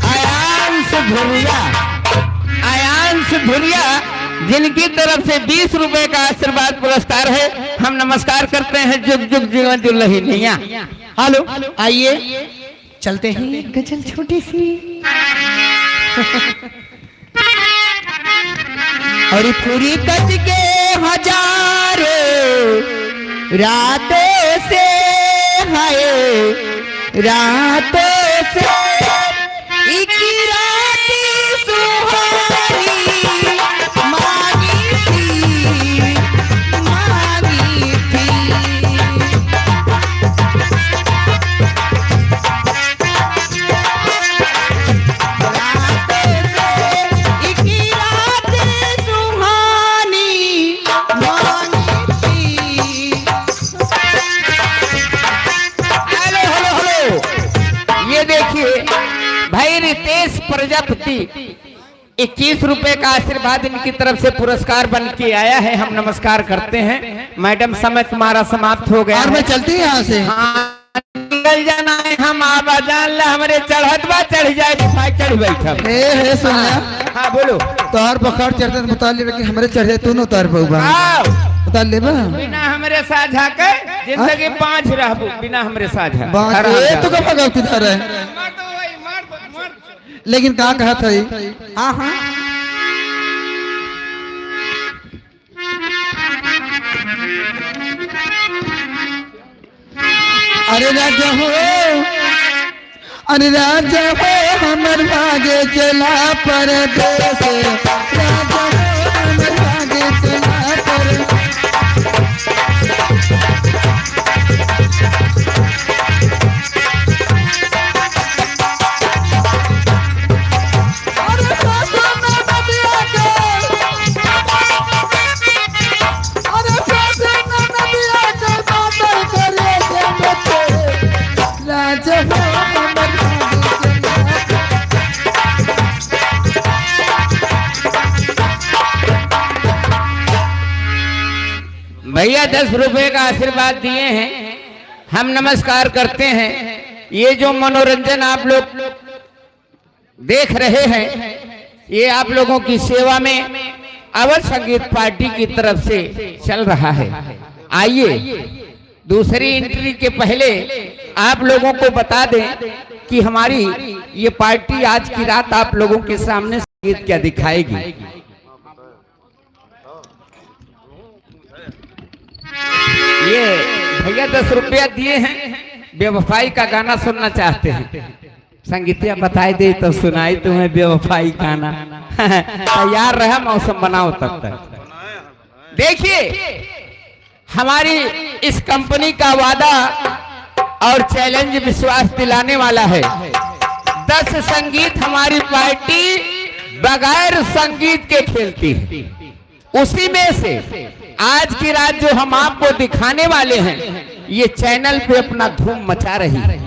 अयांश भुरिया, अयांश भुरिया, जिनकी तरफ से बीस रुपए का आशीर्वाद पुरस्कार है, हम नमस्कार करते हैं। जुग जुग जीवन दुल्हनिया। हेलो, आइए। चलते हैं गजल छोटी सी। और पूरी कट के हजारों रातों से है, रातों से एक रात सुहानी मांगी थी, मांगी थी। Hello, hello, hello. ये देखिए, भाई रितेश प्रजापति, इक्कीस रुपए का आशीर्वाद इनकी तरफ से पुरस्कार बन के आया है, हम नमस्कार करते हैं। मैडम, समय तुम्हारा समाप्त हो गया और है। मैं चलती हूँ यहाँ से। हाँ, निकल जाना है, हम आबा जान ला, हमरे चढ़त बा, चढ़ जाए, भाई चढ़ बैठब। ए, हे, सुन ना। हाँ, हाँ, बोलो। तोहर बखार चढ़ते तो उतार लेबे कि हमरे चढ़े तू न उतार पउबा। आओ। उतार लेबा? बिना हमरे साझा के जिंदगी हाँ? बाँझ रहबू, बिना हमरे साझा। बाँझ, हराम ए, जादा। तू का भगवती धरे? लेकिन का कहत है? हाँ, हाँ। अरे राजा हो, अरे राजा हो, हमर भागे चला परदेस। राजा हो, हमर भागे चला परदेस। भैया दस रुपए का आशीर्वाद दिए हैं, हम नमस्कार करते हैं। ये जो मनोरंजन आप लोग देख रहे हैं, ये आप लोगों की सेवा में अवध संगीत पार्टी की तरफ से चल रहा है। आइए, दूसरी एंट्री के पहले आप लोगों को बता दें कि हमारी ये पार्टी आज की रात आप लोगों के सामने संगीत क्या दिखाएगी। ये भैया दस रुपया दिए हैं, बेवफाई का गाना सुनना चाहते हैं। संगीतिया बताई दे तो सुनाई तुम्हें बेवफाई गाना। तैयार रहा, मौसम बनाओ तब तक। देखिए, हमारी इस कंपनी का वादा और चैलेंज विश्वास दिलाने वाला है। दस संगीत हमारी पार्टी बगैर संगीत के खेलती है। उसी में से आज की रात जो हम आपको दिखाने वाले हैं, ये चैनल पे अपना धूम मचा रही है।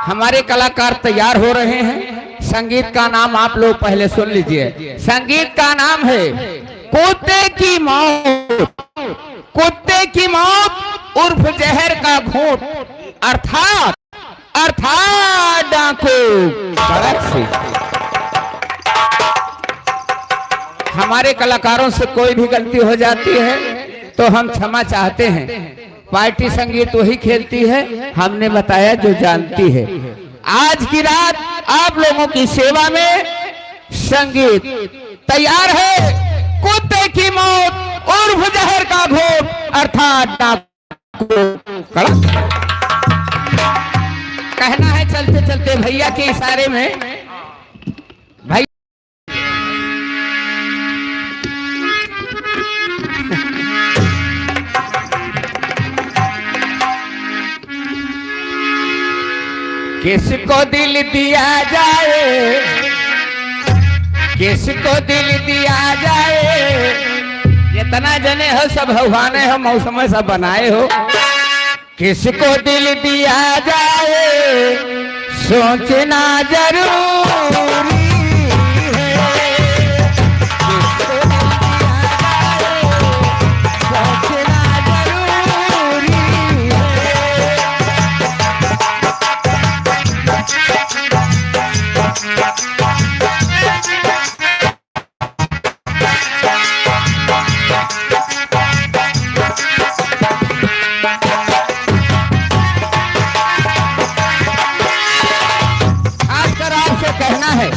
हमारे कलाकार तैयार हो रहे हैं। संगीत का नाम आप लोग पहले सुन लीजिए। संगीत का नाम है कुत्ते की मौत। कुत्ते की मौत उर्फ जहर का घूंट, अर्थात, अर्थात डाकू। कड़क से। हमारे कलाकारों से कोई भी गलती हो जाती है तो हम क्षमा चाहते हैं। पार्टी संगीत वही खेलती है, हमने बताया जो जानती है। आज की रात आप लोगों की सेवा में संगीत तैयार है। कुत्ते की मौत उर्फ जहर का घूंट अर्थात डाकू। कड़ा कहना है चलते चलते भैया के इशारे में। भाई किसको दिल दिया जाए, किसको दिल दिया जाए, जितना जने हो सब हवाने हो, मौसम सब बनाए हो। किसको दिल दिया जाए, सोचना जरूरी है। किसको दिल दिया जाए, सोचना जरूरी है। खासकर आपसे कहना है।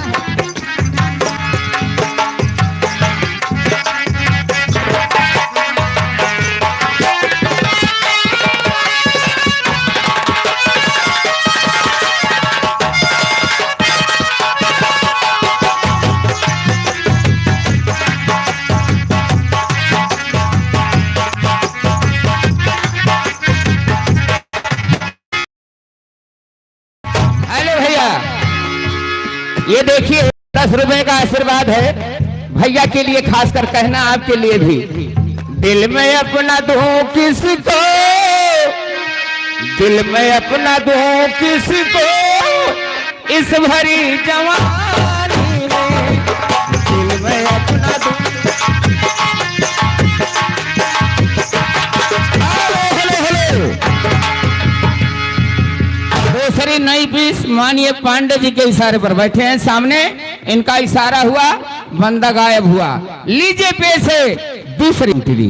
हेलो भैया, ये देखिए, दस रुपए का आशीर्वाद है भैया के लिए, खासकर कहना आपके लिए भी। दिल में अपना दूं किसको, दिल में अपना दूं किसको, इस भरी जवानी में दिल में अपना दूं। Hello, hello, hello. दूसरी नई पीस माननीय पांडे जी के इशारे पर बैठे हैं सामने, इनका इशारा हुआ, बंदा गायब हुआ। लीजिए पेश है दूसरी एंट्री।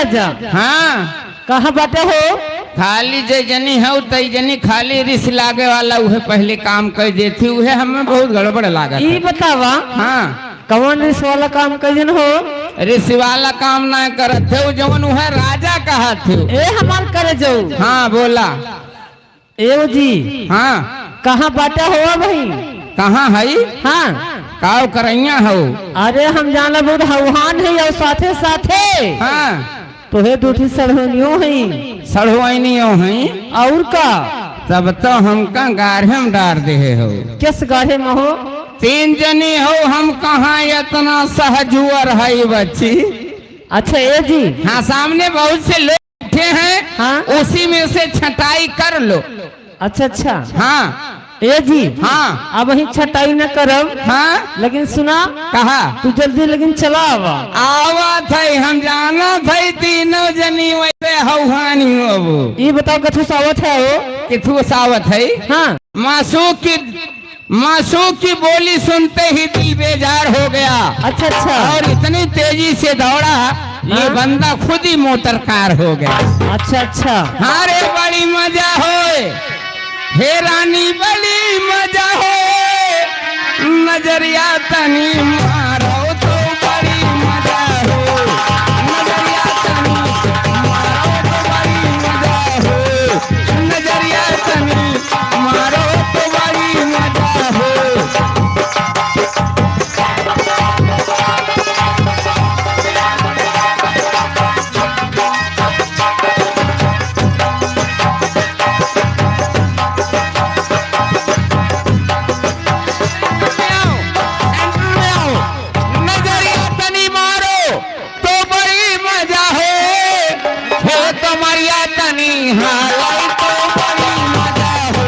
राजा। हाँ। कहाँ बाटे हो? खाली जे जनी हौ, तई जनी खाली रिस लागे वाला, उहे पहले काम कर देती, उहे हमें बहुत गड़बड़ लागत ई है। बतावा। हाँ। कौन रिस वाला काम कर देन हो? रिस वाला काम ना करत है, जवन उहे राजा कहत है। ए हमार करे जाऊ। हाँ, बोला। ए ओ जी। हाँ। कहाँ बाटा हो भाई? कहाँ हई? हाँ। काव करैया हो? अरे हम जाना बहुत हौहान है और साथे साथे। हाँ। तोहे दू ठी सड़हुनियो है। सड़हुआइनियो है। और का? तब तो हमका गाढ़े में डार देहे हो। किस गाढ़े में हो? तीन जनी हो, हम कहाँ इतना सहजुअर है बच्ची। अच्छा ए जी। हाँ, सामने बहुत से लोग बैठे हैं, हाँ? उसी में से छटाई कर लो। अच्छा, अच्छा। हाँ। ए जी। हाँ। अब वहीं छटाई न करब। हाँ। लेकिन सुना। कहा? तू जल्दी लेकिन चला आवा। आवत है, हम जानत है तीनों जनी वैसे हौहानी होबो। ई बताओ कथू सावत है हो? किथू सावत है? हाँ। मासू की मासूम की बोली सुनते ही दिल बेजार हो गया। अच्छा, अच्छा। और इतनी तेजी से दौड़ा, ये हाँ? बंदा खुद ही मोटर कार हो गया। अच्छा, अच्छा। हाँ रे, बड़ी मजा होए, हे रानी, बड़ी मजा होए। नजरिया तनी मारो तो बड़ी मजा हो। नजरिया तनी मारो तो बड़ी मजा हो। नजरिया तनी मारो तो बड़ी मजा हो। नजरिया तनी मारो तो बड़ी मजा हो, हो कमरिया तनी हालाई तो बड़ी मजा हो,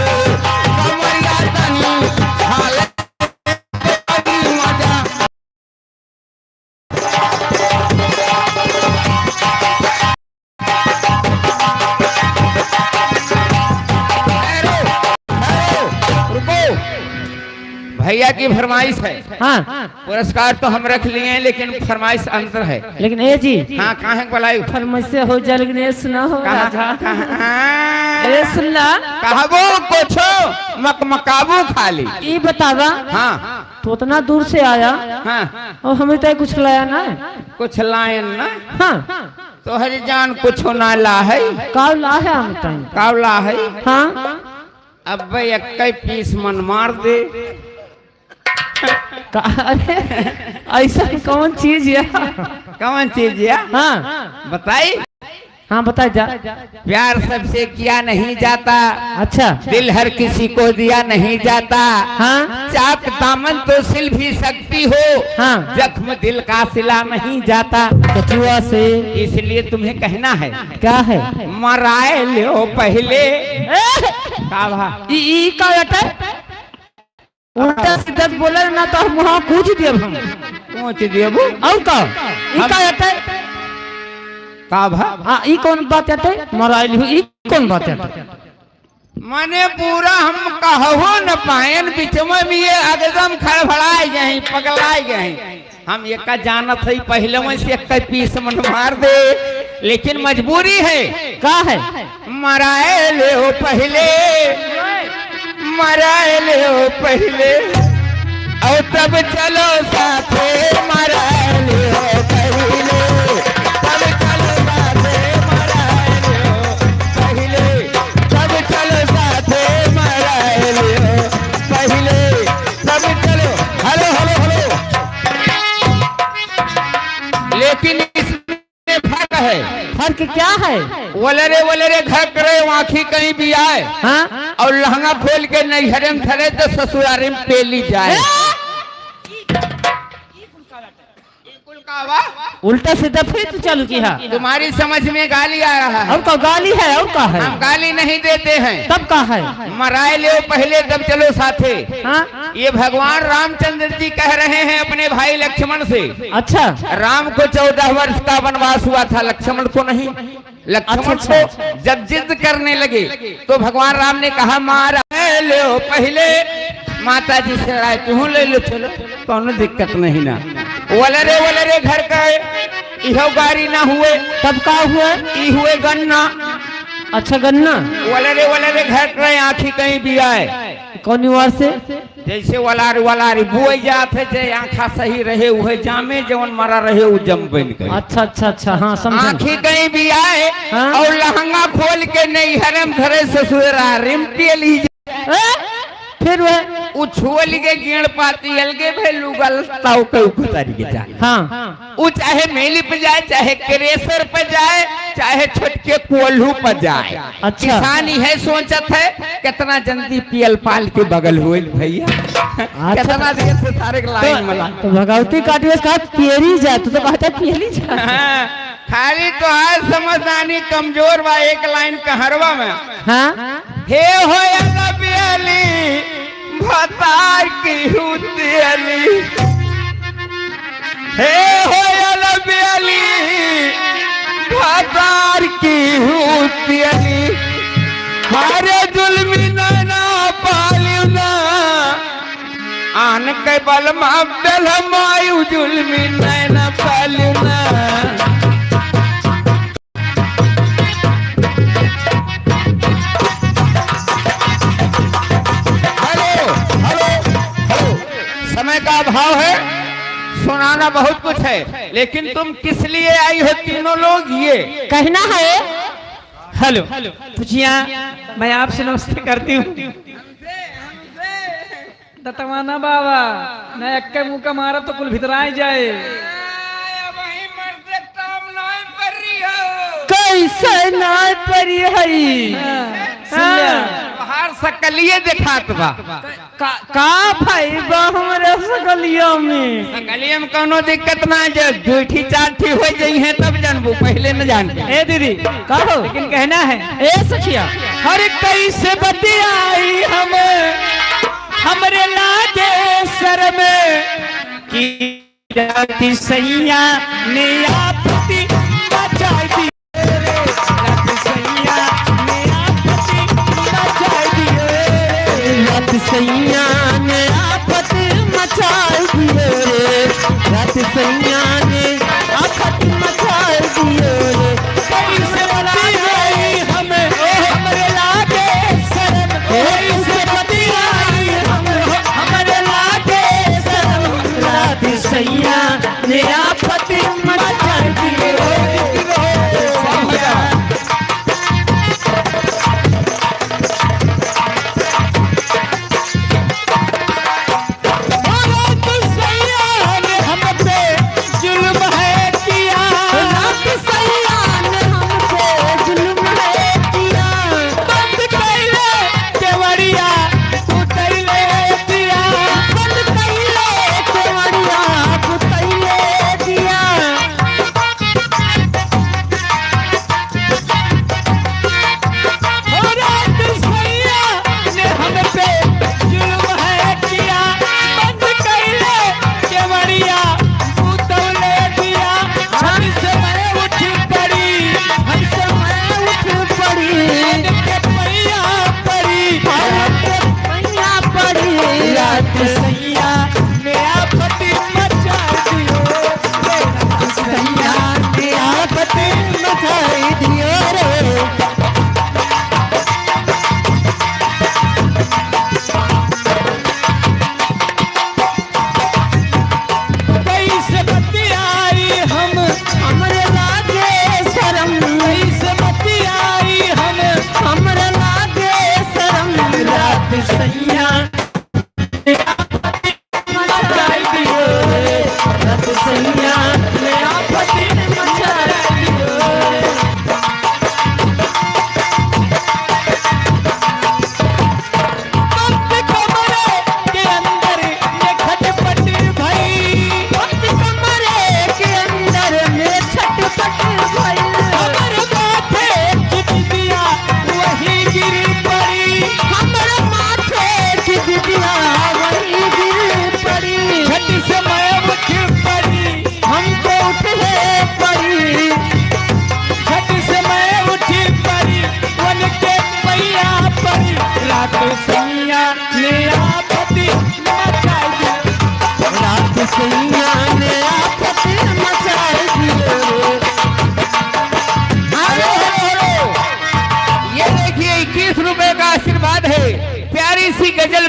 कमरिया तनी हालाई तो बड़ी मजा। रुको, रुको। भैया की फरमाइश है। हाँ। पुरस्कार तो हम रख लिए हैं, लेकिन फरमाइश अंतर है। लेकिन ए जी, हाँ, काहे के बुलाई? फरमाइश से हो जाए, लेकिन ए सुना हो कहाँ, राजा। कहाँ? ए सुनला। कहबो कुछो, मकमकाबू खाली। ई बतावा। हाँ। तू उतना दूर से आया। हाँ। और हमें तो कुछ लाया ना। कुछ लायन ना। हाँ। तोहरी जान कुछो ना ला है। काव ला है हम तन? काव ला है? हाँ। अबे एक्कै पीस मन मार दे। का, अरे, ऐसा कौन चीज है? कौन चीज है? हाँ। बताई? हाँ, बताई जा। प्यार सबसे किया नहीं जाता। अच्छा। दिल हर किसी को दिया नहीं जाता। हाँ। चाक दामन तो सिल भी सकती हो। हाँ। जख्म दिल का सिला नहीं जाता। कचुआ से। इसलिए तुम्हें कहना है। क्या है? मराए लो पहले। ए! का भा? ई, ई का बेटा? उल्टा सीधा बोले ना तो हम वहाँ कूच दियब हम। कूच दियब? और का? ई हम का हटे? का भा? हाँ, ई कौन बात हटे? मराइल हूँ, ई कौन बात हटे? माने पूरा हम कहवो न पाएन, बिचवा में ये एकदम खड़बड़ाए गए, पगलाए गए। हम एका जानत हई, पहिले में से एक पीस मन मार दे, लेकिन मजबूरी है। का है? मराए ले हो पहिले, मराए ले हो पहिले, और तब चलो साथे, मराए ले हो पहिले, तब चलो साथे, मराए ले हो पहिले, तब चलो साथे, मराए ले हो पहिले, तब चलो। Hello, hello, hello. लेकिन इसमें फर्क है। फर्क क्या है? वलरे वलरे घर करे, आँखी कहीं भी आए। हाँ? और लहंगा खोल के नैहरे में धरे तो ससुरारे में पेली जाए। ए? बिल्कुल का बा? उल्टा सीधा फिर तू चालू किहा। तुम्हारी समझ में गाली आ रहा है। और का गाली है, और का है? हम गाली नहीं देते हैं। तब का है? मराए ले पहिले तब चलो साथे। हाँ? ये भगवान रामचंद्र जी कह रहे हैं अपने भाई लक्ष्मण से। अच्छा। राम को चौदह वर्ष का वनवास हुआ था, लक्ष्मण को नहीं। लक्ष्मण अच्छा, अच्छा। को जब जिद करने लगे तो भगवान राम ने कहा, "मारा ले लो पहिले।" माता जी से राय, "तू ले लो, चलो, कौनो दिक्कत नहीं ना।" वलरे वलरे घर का इहो गारी ना हुए। तब का हुए? ई हुए गन्ना। अच्छा, गन्ना। वलरे वलरे घट रहे, आँखी कहीं भी आए। कौन वार से? जैसे वलार वलार बोए जात है, जे आँखा सही रहे उहे जामे, जवन मरा रहे उ जम बन करे। अच्छा, अच्छा, अच्छा, हाँ, समझे। आँखी कहीं भी आए हाँ। और लहंगा खोल के नैहरम धरे ससुरा रिम पिए ली। ए? फिर वह? उ छोल के गेंड़ पाती अलगे भे लुगल ताऊ के उतारी के जाए। हाँ। उ चाहे मेली पे जाए, चाहे क्रेशर पे जाए, चाहे छोटके कोल्हू पे जाए। अच्छा। किसान इहे सोचत है, कितना जल्दी पियल पाल के बगल होई भैया। अच्छा। कितना देर से सारे के लाइन तो, में ला। तो भगवती काटवे से कहा, "पियरी जा", तू तो कहता, "पियरी जा।" हाँ, खाली तोहार समझदारी कमजोर बा, एक लाइन कहरवा में। हाँ। हे हो अला बेली, भतार की हुतियली। हे हो अला बेली, भतार की हुतियली। हरे जुल्मी नैना पालियो ना, आन के बलमा बेलमायु जुल्मी नैना पालियो ना। Hello, hello, hello. समय का अभाव है, सुनाना बहुत कुछ है, लेकिन तुम किस लिए आई हो तीनों लोग, ये कहना है। हेलो, पूछिया, मैं आपसे नमस्ते करती हूँ। दतवाना बाबा, न एक्के मुका मारब तो कुल भितराए जाए। अबहीं मर्दे ताम नाय परी हो। कैसे नाय परी हई? हाँ, सुन ले। हाँ। तोहार सकलिए देखात बा। का, का भाई बा हमरे सकलिया में? सकलिया में कौनो दिक्कत ना, जो दुई ठी चार ठी हो जइहें तब जानबू, पहिले न जानबू। ए दीदी, का हो? लेकिन कहना है। ए सखिया। हर कैसे बतियाई हम हमरे लागे शरम कि रात सैया ने आपत्ति मचाई दी। रात सैया ने आपत्ति मचाई दिए। रात सैया ने आपत्ति मचाई दिए रे। रात सैया ने आफत मचाई दिए रे। कैसे बतियाई हम, हमरे लागे शरम। कैसे बतियाई हम, हमरे लागे शरम। रात सैया ने आफत मचाई दिए रे।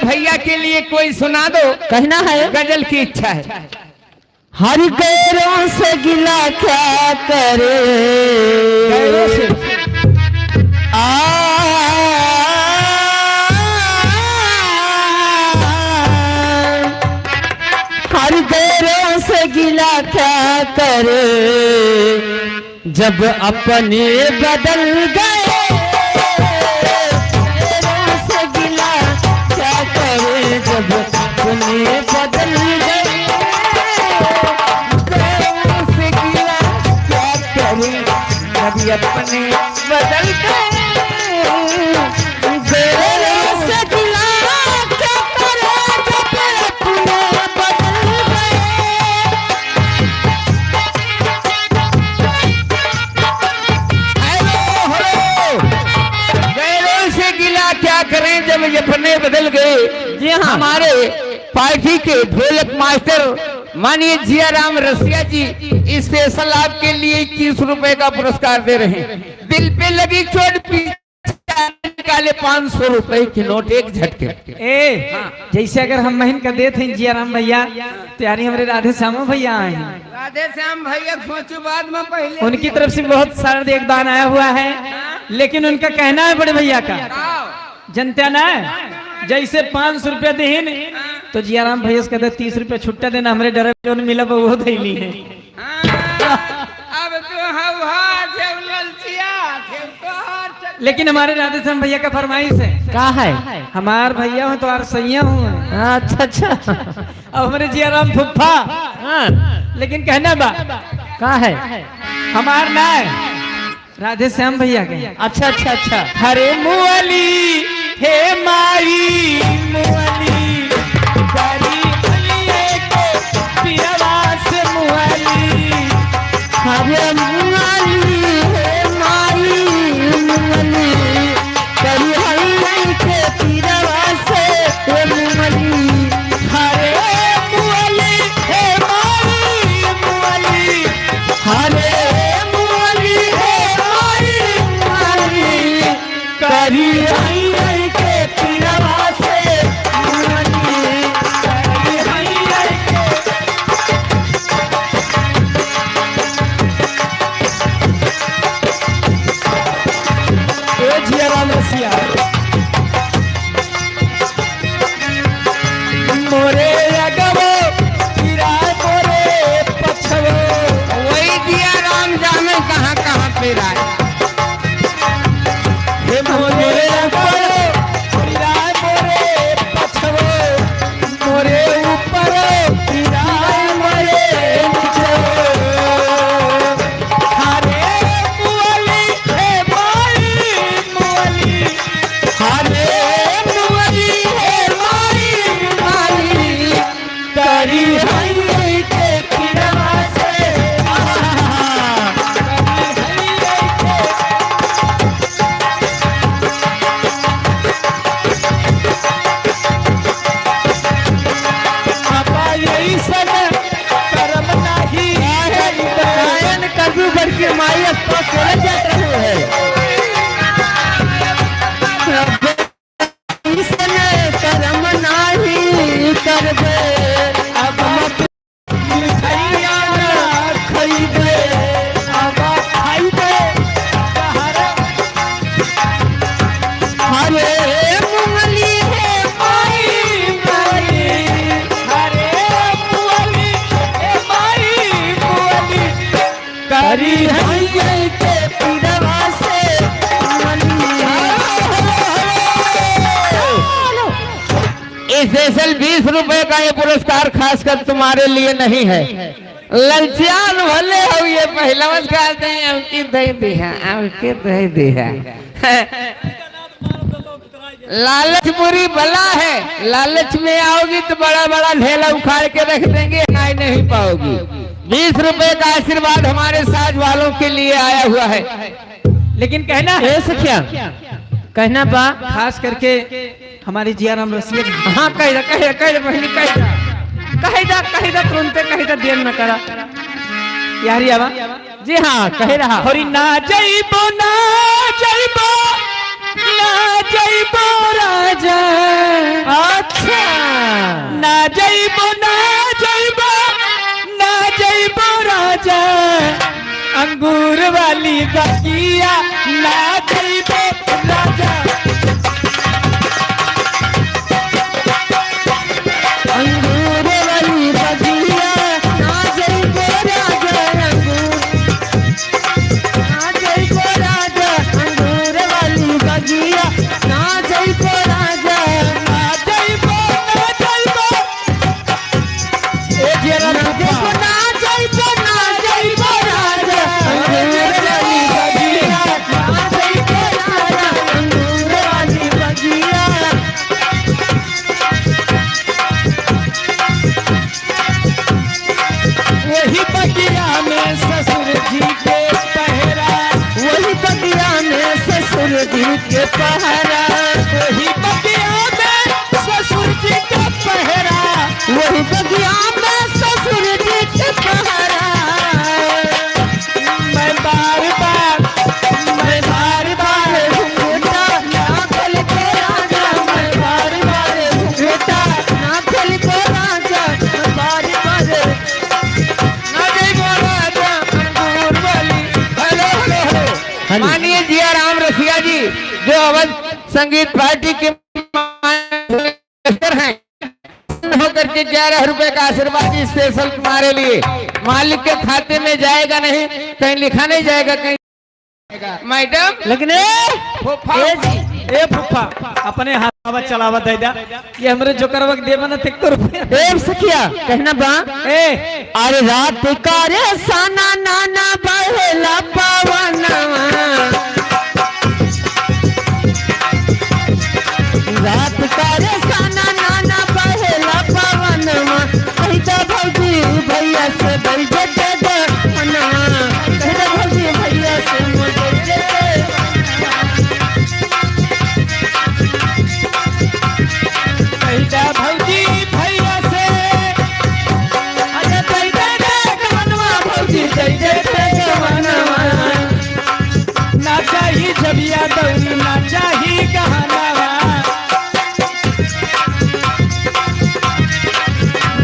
भैया के लिए कोई सुना दो। कहना है। गजल की इच्छा है। हर गैरों से गिला क्या करे। गैरों से। आ, हर गैरों से गिला क्या करे, जब अपने बदल गए। गैरों से गिला क्या करें, जब अपने बदल गए। गैरों से गिला क्या करें, जब अपने बदल गए। गैरों से गिला क्या करें, जब अपने बदल गए। Hello, hello. गैरों से गिला क्या करें जब अपने बदल गए। जी हाँ। हमारे पार्टी के ढोलक मास्टर माननीय जिया राम रसिया जी स्पेशल आपके लिए इक्कीस रुपए का पुरस्कार दे रहे हैं। दिल पे लगी चोट, पीछे निकाले पाँच सौ रुपए की नोट एक झटके। ए, हाँ। जैसे अगर हम महिन का देत हैं जिया राम भैया, तो यानी हमरे राधे श्यामो भैया आए हैं। राधे श्याम भैया सोचू बाद में, पहले उनकी तरफ से बहुत सारा एक दान आया हुआ है, लेकिन उनका कहना है बड़े भैया का, जनत्या ना है, जैसे पाँच सौ रुपया देहिन, तो जिया राम भैया से कहते, "तीस रुपया छुट्टा देना, हमरे डरे जौन मिला बा, वो धैली है।" हाँ, अब तू हवा थे, ललचिया थे, तोहर चल- लेकिन हमारे राधेश्याम भैया का फरमाइश है। का है? हमार भैया हो, तोहार सैया हो। अच्छा, अच्छा। अब हमरे जिया राम फुफ्फा। हाँ। लेकिन कहना बा। का है? हमार ना है। राधेश्याम भैया के। अच्छा, अच्छा, अच्छा। हरे मुअली, हे माई मुअली, करी हलिए के पिरवा से मुअली। हरे मुअली, हे माई मुअली, करी हलिए के पिरवा से मुअली। हरे मुअली, हे माई मुअली, हरे मुअली, हे माई मुअली, करी आई आई के पिरवा से मुअली, करी आई आई के। ए जिया राम रसिया। मोरे अगवो पिराए मोरे पछवो। वही जिया राम जाने कहाँ कहाँ पिराए। हे मोरे अगवो पिराए मोरे पछवो, मोरे ऊपर पिराए मोरे निचवो। हरे मुअली हे माई मुअली, हरे मुअली हे माई मुअली, करी हई के पिरवा से, करी हई के। बाबा यही सन करम नाही। गायन करबू बड़की माई, अब तो चले जात रहू है। अइसन करम नाही करबे, अब मत मिठाइया ना खइबे, अब खइबे हरे मुअली हे माई मुअली, हरे मुअली हे माई मुअली, करी हइये के पिरवा से मुअली। स्पेशल बीस रुपए का ये पुरस्कार खासकर तुम्हारे लिए नहीं है। ललचियान भले हो, ये पहलवान का नहीं, हमके दे दी है, हमके दे दी है। लालच बुरी बला है, लालच में आओगी तो बड़ा बड़ा ढेला उखाड़ के रख देंगे, हिलाई नहीं पाओगी। बीस रुपए का आशीर्वाद हमारे साज वालों के लिए आया हुआ है। लेकिन कहना है, ए सखिया, कहना बा, खास करके हमारे जिया राम रसिया जी। हाँ, कह दे, कह दे, कह दे बहिनी, कह दे। कह दे, कह दे, तुरंते कह दे, देर न करा। यारी आवा। जी हाँ, कह रहा। होरी ना जइबो, ना जइबो, ना जइबो राजा। अच्छा। ना जइबो, ना जइबो, ना जइबो राजा। अंगूर वाली बगिया ना जइबो राजा। अंगूर वाली बगिया ना जइबो राजा। अंगूर ना जइबो राजा, अंगूर वाली बगिया, ना जइबो राजा, ना जइबो, ना जइबो। ए, जरा ना रुको। जइबो, ना जइबो, ना जइबो राजा, अंगूर वाली बगिया, ना जइबो राजा, अंगूर वाली बगिया। वही बगिया में ससुर जी के पहरा। वही बगिया में ससुर जी के पहरा। वही बगिया में ससुर जी के पहरा। वही बगिया में ससुर जी के पहरा। मैं बार बार, मैं बार बार घूंघटा ना खोल के राजा, मैं बार बार घूंघटा ना खोल के राजा, मैं बार बार ना जइबो राजा, अंगूर वाली। Hello, hello, hello. हाँ जी। माननीय जिया राम रसिया जी, जो अवध संगीत पार्टी के मास्टर हैं, होकर के ग्यारह रुपए का आशीर्वाद special तुम्हारे लिए। मालिक के खाते में जाएगा नहीं, कहीं लिखा नहीं जाएगा, कहीं मैडम। लेकिन ए, फूफा। ए जी, ए फूफा, अपने हाथ चलावा दे दा। ये हमरे जोकरवा के देबे ना, ते को रुपया। ए सखिया, कहना बा। ए। अरे रात का रे साना नाना बहेला पवनवा। रात का रे साना नाना बहेला पवनवा। कहि दा भौजी भैया से दइ दे दे गहनवा। कहि दा भौजी भैया से मोर दइ दे दे। कहि दा भौजी भैया से, अरे दइ दे दे गहनवा भौजी, दइ दे दे गहनवा। ना चाही झबिया दौरी, ना चाही गहनवा।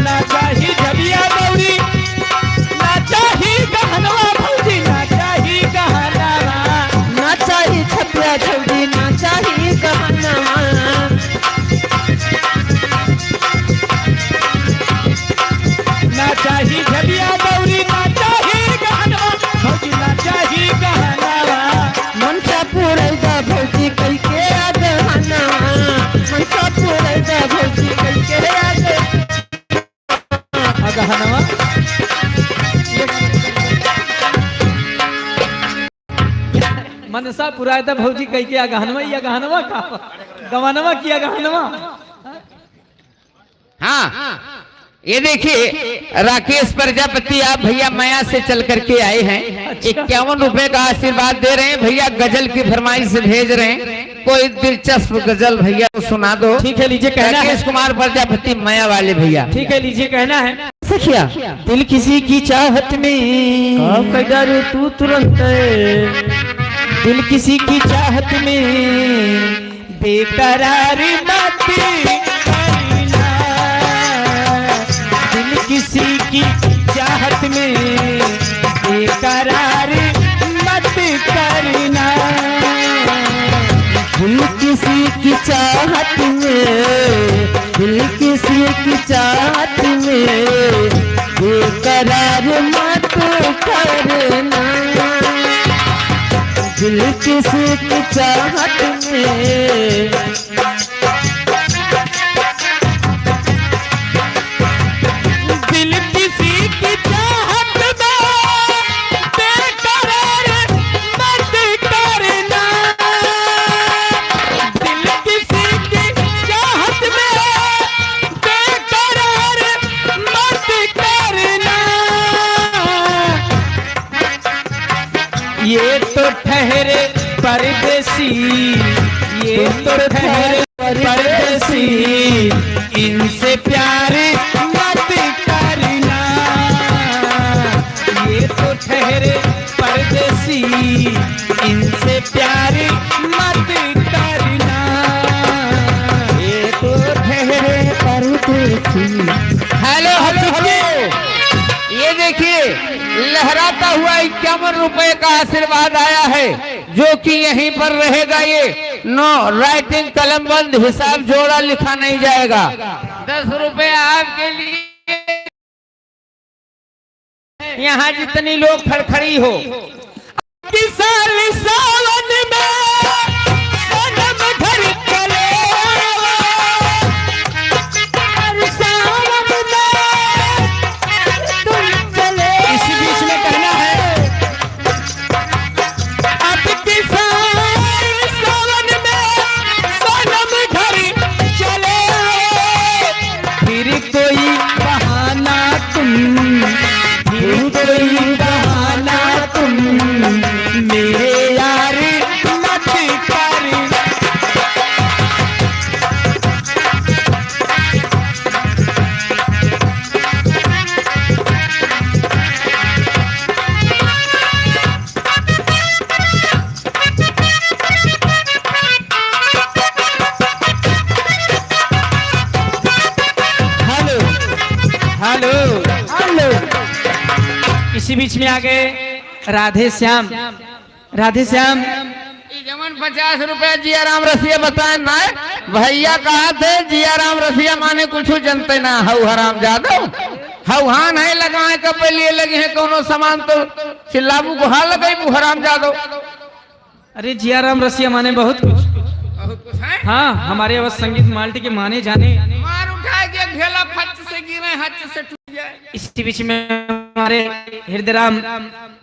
ना चाही झबिया दौरी, ना चाही गहनवा भौजी, ना चाही गहनवा। ना चाही झबिया दौरी, ना चाही गहनवा। ना चाही झबिया दौरी, ना चाही गहनवा भौजी, ना चाही गहनवा। मनसा पुरैदा भौजी कइके अगहनवा, मनसा पुरैदा भौजी कइके अग-, अगहनवा। मनसा पुरैदा भौजी कइके अगहनवा, ई अगहनवा का? गवनवा की अगहनवा? हाँ, ये देखिए, राकेश प्रजापति आप भैया मया से चल करके आए हैं, अच्छा। इक्यावन रुपए का आशीर्वाद दे रहे हैं भैया, गजल की फरमाइश भेज रहे हैं, कोई दिलचस्प गजल भैया को सुना दो। ठीक है, लीजिए, कहना है। राकेश कुमार प्रजापति मया वाले भैया। ठीक है, लीजिए, कहना है। सखिया, दिल किसी की चाहत में। का कह डारे तू तुरंत? दिल किसी की चाहत में बेकरार मत करना, दिल किसी की चाहत में बेकरार मत करना। दिल किसी की चाहत में, दिल किसी की चाहत में बेकरार मत करना। दिल किसी की चाहत में दिल किसी की चाहत में बेकरार मत करना। दिल किसी की चाहत में बेकरार मत करना। ये तो ठहरे परदेसी, ये तो ठहरे परदेसी, इनसे प्यार मत करना। ये तो ठहरे परदेसी, इनसे प्यार मत करना। लहराता हुआ इक्यावन रुपए का आशीर्वाद आया है, जो कि यहीं पर रहेगा। ये नौ, राइटिंग कलम बंद, हिसाब जोड़ा लिखा नहीं जाएगा। दस रुपए आपके लिए। यहाँ जितनी लोग खड़खड़ी हो, कि साल सावन में सनम घर चले, हर सावन में तुम चले। इसी बीच में कहना है, अब की साल सावन में सनम घर चले, फिर कोई बहाना तुम, फिर कोई बहाना तुम मेरे यार मत कर। Hello, hello, hello. इसी बीच में आ गए राधे श्याम, राधे श्याम। ई जवन पचास रुपया जिया राम रसिया बताए ना, भैया कहा थे जिया राम रसिया माने कुछ जनते ना, हऊ हराम जादो, हऊ हाँ नहीं लगाए कब लिए लगे हैं कोनो सामान तो चिल्लाबू को हाँ लगेबू हराम जादो। अरे जिया राम रसिया माने बहुत कुछ। बहुत कुछ है? हाँ, हमारे अवध संगीत माल्टी के माने जाने। मार उठाए के ढेला फट से गिरे, हच से टूट जाए। इसी बीच में हमारे हृदय राम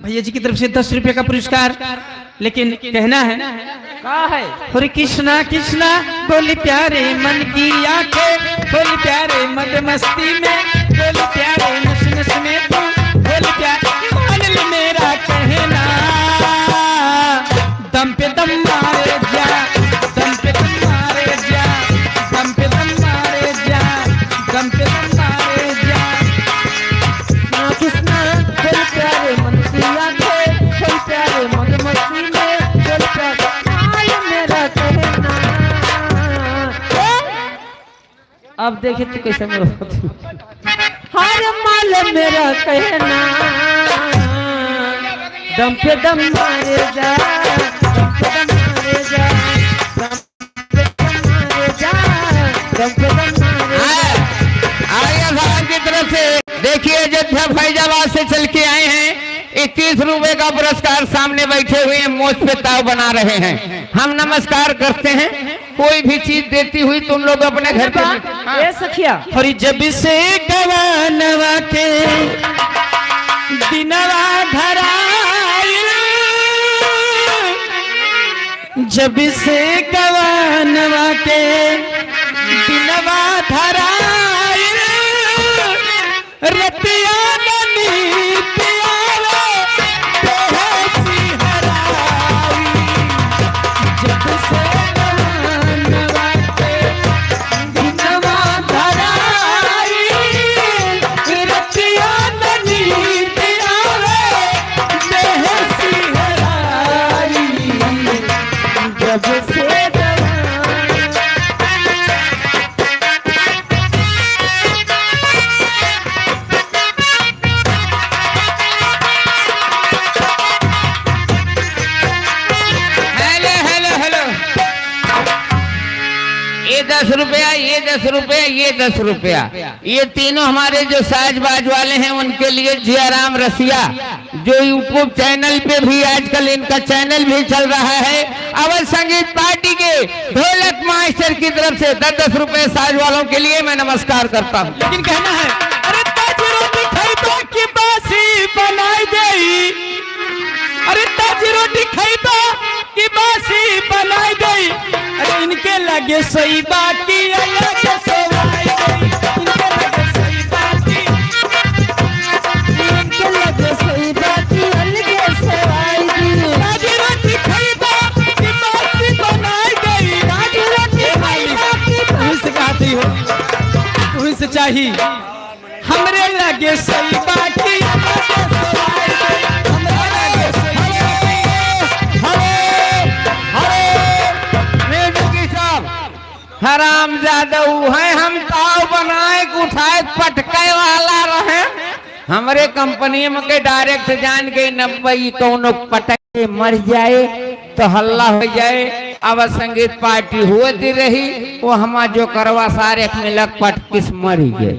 भैया जी की तरफ से दस रुपये का पुरस्कार, लेकिन कहना है, का है? हरे कृष्णा कृष्णा बोली प्यारे मन की आंखें, बोली प्यारे मद मस्ती में, बोली प्यारे नस नस में तू, बोली प्यारे मान ले मेरा कहना। दम पे दम मारे जा, दम पे दम मारे जा, दम पे दम मारे जा, दम पे दम मारे जा। ना कृष्णा, बोल प्यारे मन की आंखें, बोल प्यारे मद मस्ती में, बोल प्यारे माल मेरा कहना। अब देखे तू कैसे मेरा हर माल मेरा कहना, दम पे दम मारे जा, दम पे दम मारे जा, दम पे दम मारे जा, दम पे दम मारे जा। हाँ, आर्या साहब की तरफ से देखिए, अयोध्या फैजाबाद से चल के आए हैं, इक्कीस रुपए का पुरस्कार सामने बैठे हुए हैं, मोछ पे ताव बना रहे हैं। हम नमस्कार करते हैं। कोई भी चीज देती हुई तुम लोग अपने घर पे हाँ। ए सखिया। अरे जब से गवानवा के दिनवा धराइल, जब से गवानवा के दिनवा धराइल, रतिया न नींद आवे, बेहोशी हराई। जब से गवानवा के दिनवा धराई, रतिया न नींद आवे, बेहोशी हराई। जब से गवानवा हेलो, हेलो, हेलो। ये दस रुपया, ये दस रुपया, ये दस रुपया। ये तीनों हमारे जो साज बाज वाले हैं, उनके लिए जियाराम रसिया, जो YouTube चैनल पे भी आजकल इनका चैनल भी चल रहा है, अवध संगीत पार्टी के ढोलक मास्टर की तरफ से दस दस रुपए साज वालों के लिए मैं नमस्कार करता हूँ। लेकिन कहना है, अरे ताजी रोटी खइबा कि बासी बनाई देई, अरे ताजी रोटी खइबा कि बासी बनाई देई, अरे इनके लगे सोई बाकी अलग सोवाई देई, इनके लगे सोई बाकी, इनके लगे सोई बाकी अलग सोवाई देई। ताजी रोटी खइबा कि बासी बनाई देई। ताजी रोटी खइबा कि बासी। तुही से कहती हो, तुही से चाही। हमरे लगे सोई बाकी, हमरे लगे सोई बाकी। हेलो, हेलो, म्यूजिक साहब, हराम जादव है, हम ताव बनाए के उठाए के पटके वाला रहे। हमरे कंपनी में के डायरेक्ट जान गई, नब्बे ई कौनो पटक के मर जाए तो हल्ला हो जाए। अब संगीत पार्टी होती रही, वो हमा जो करवा सारे मिलक पटकिस मरी गए।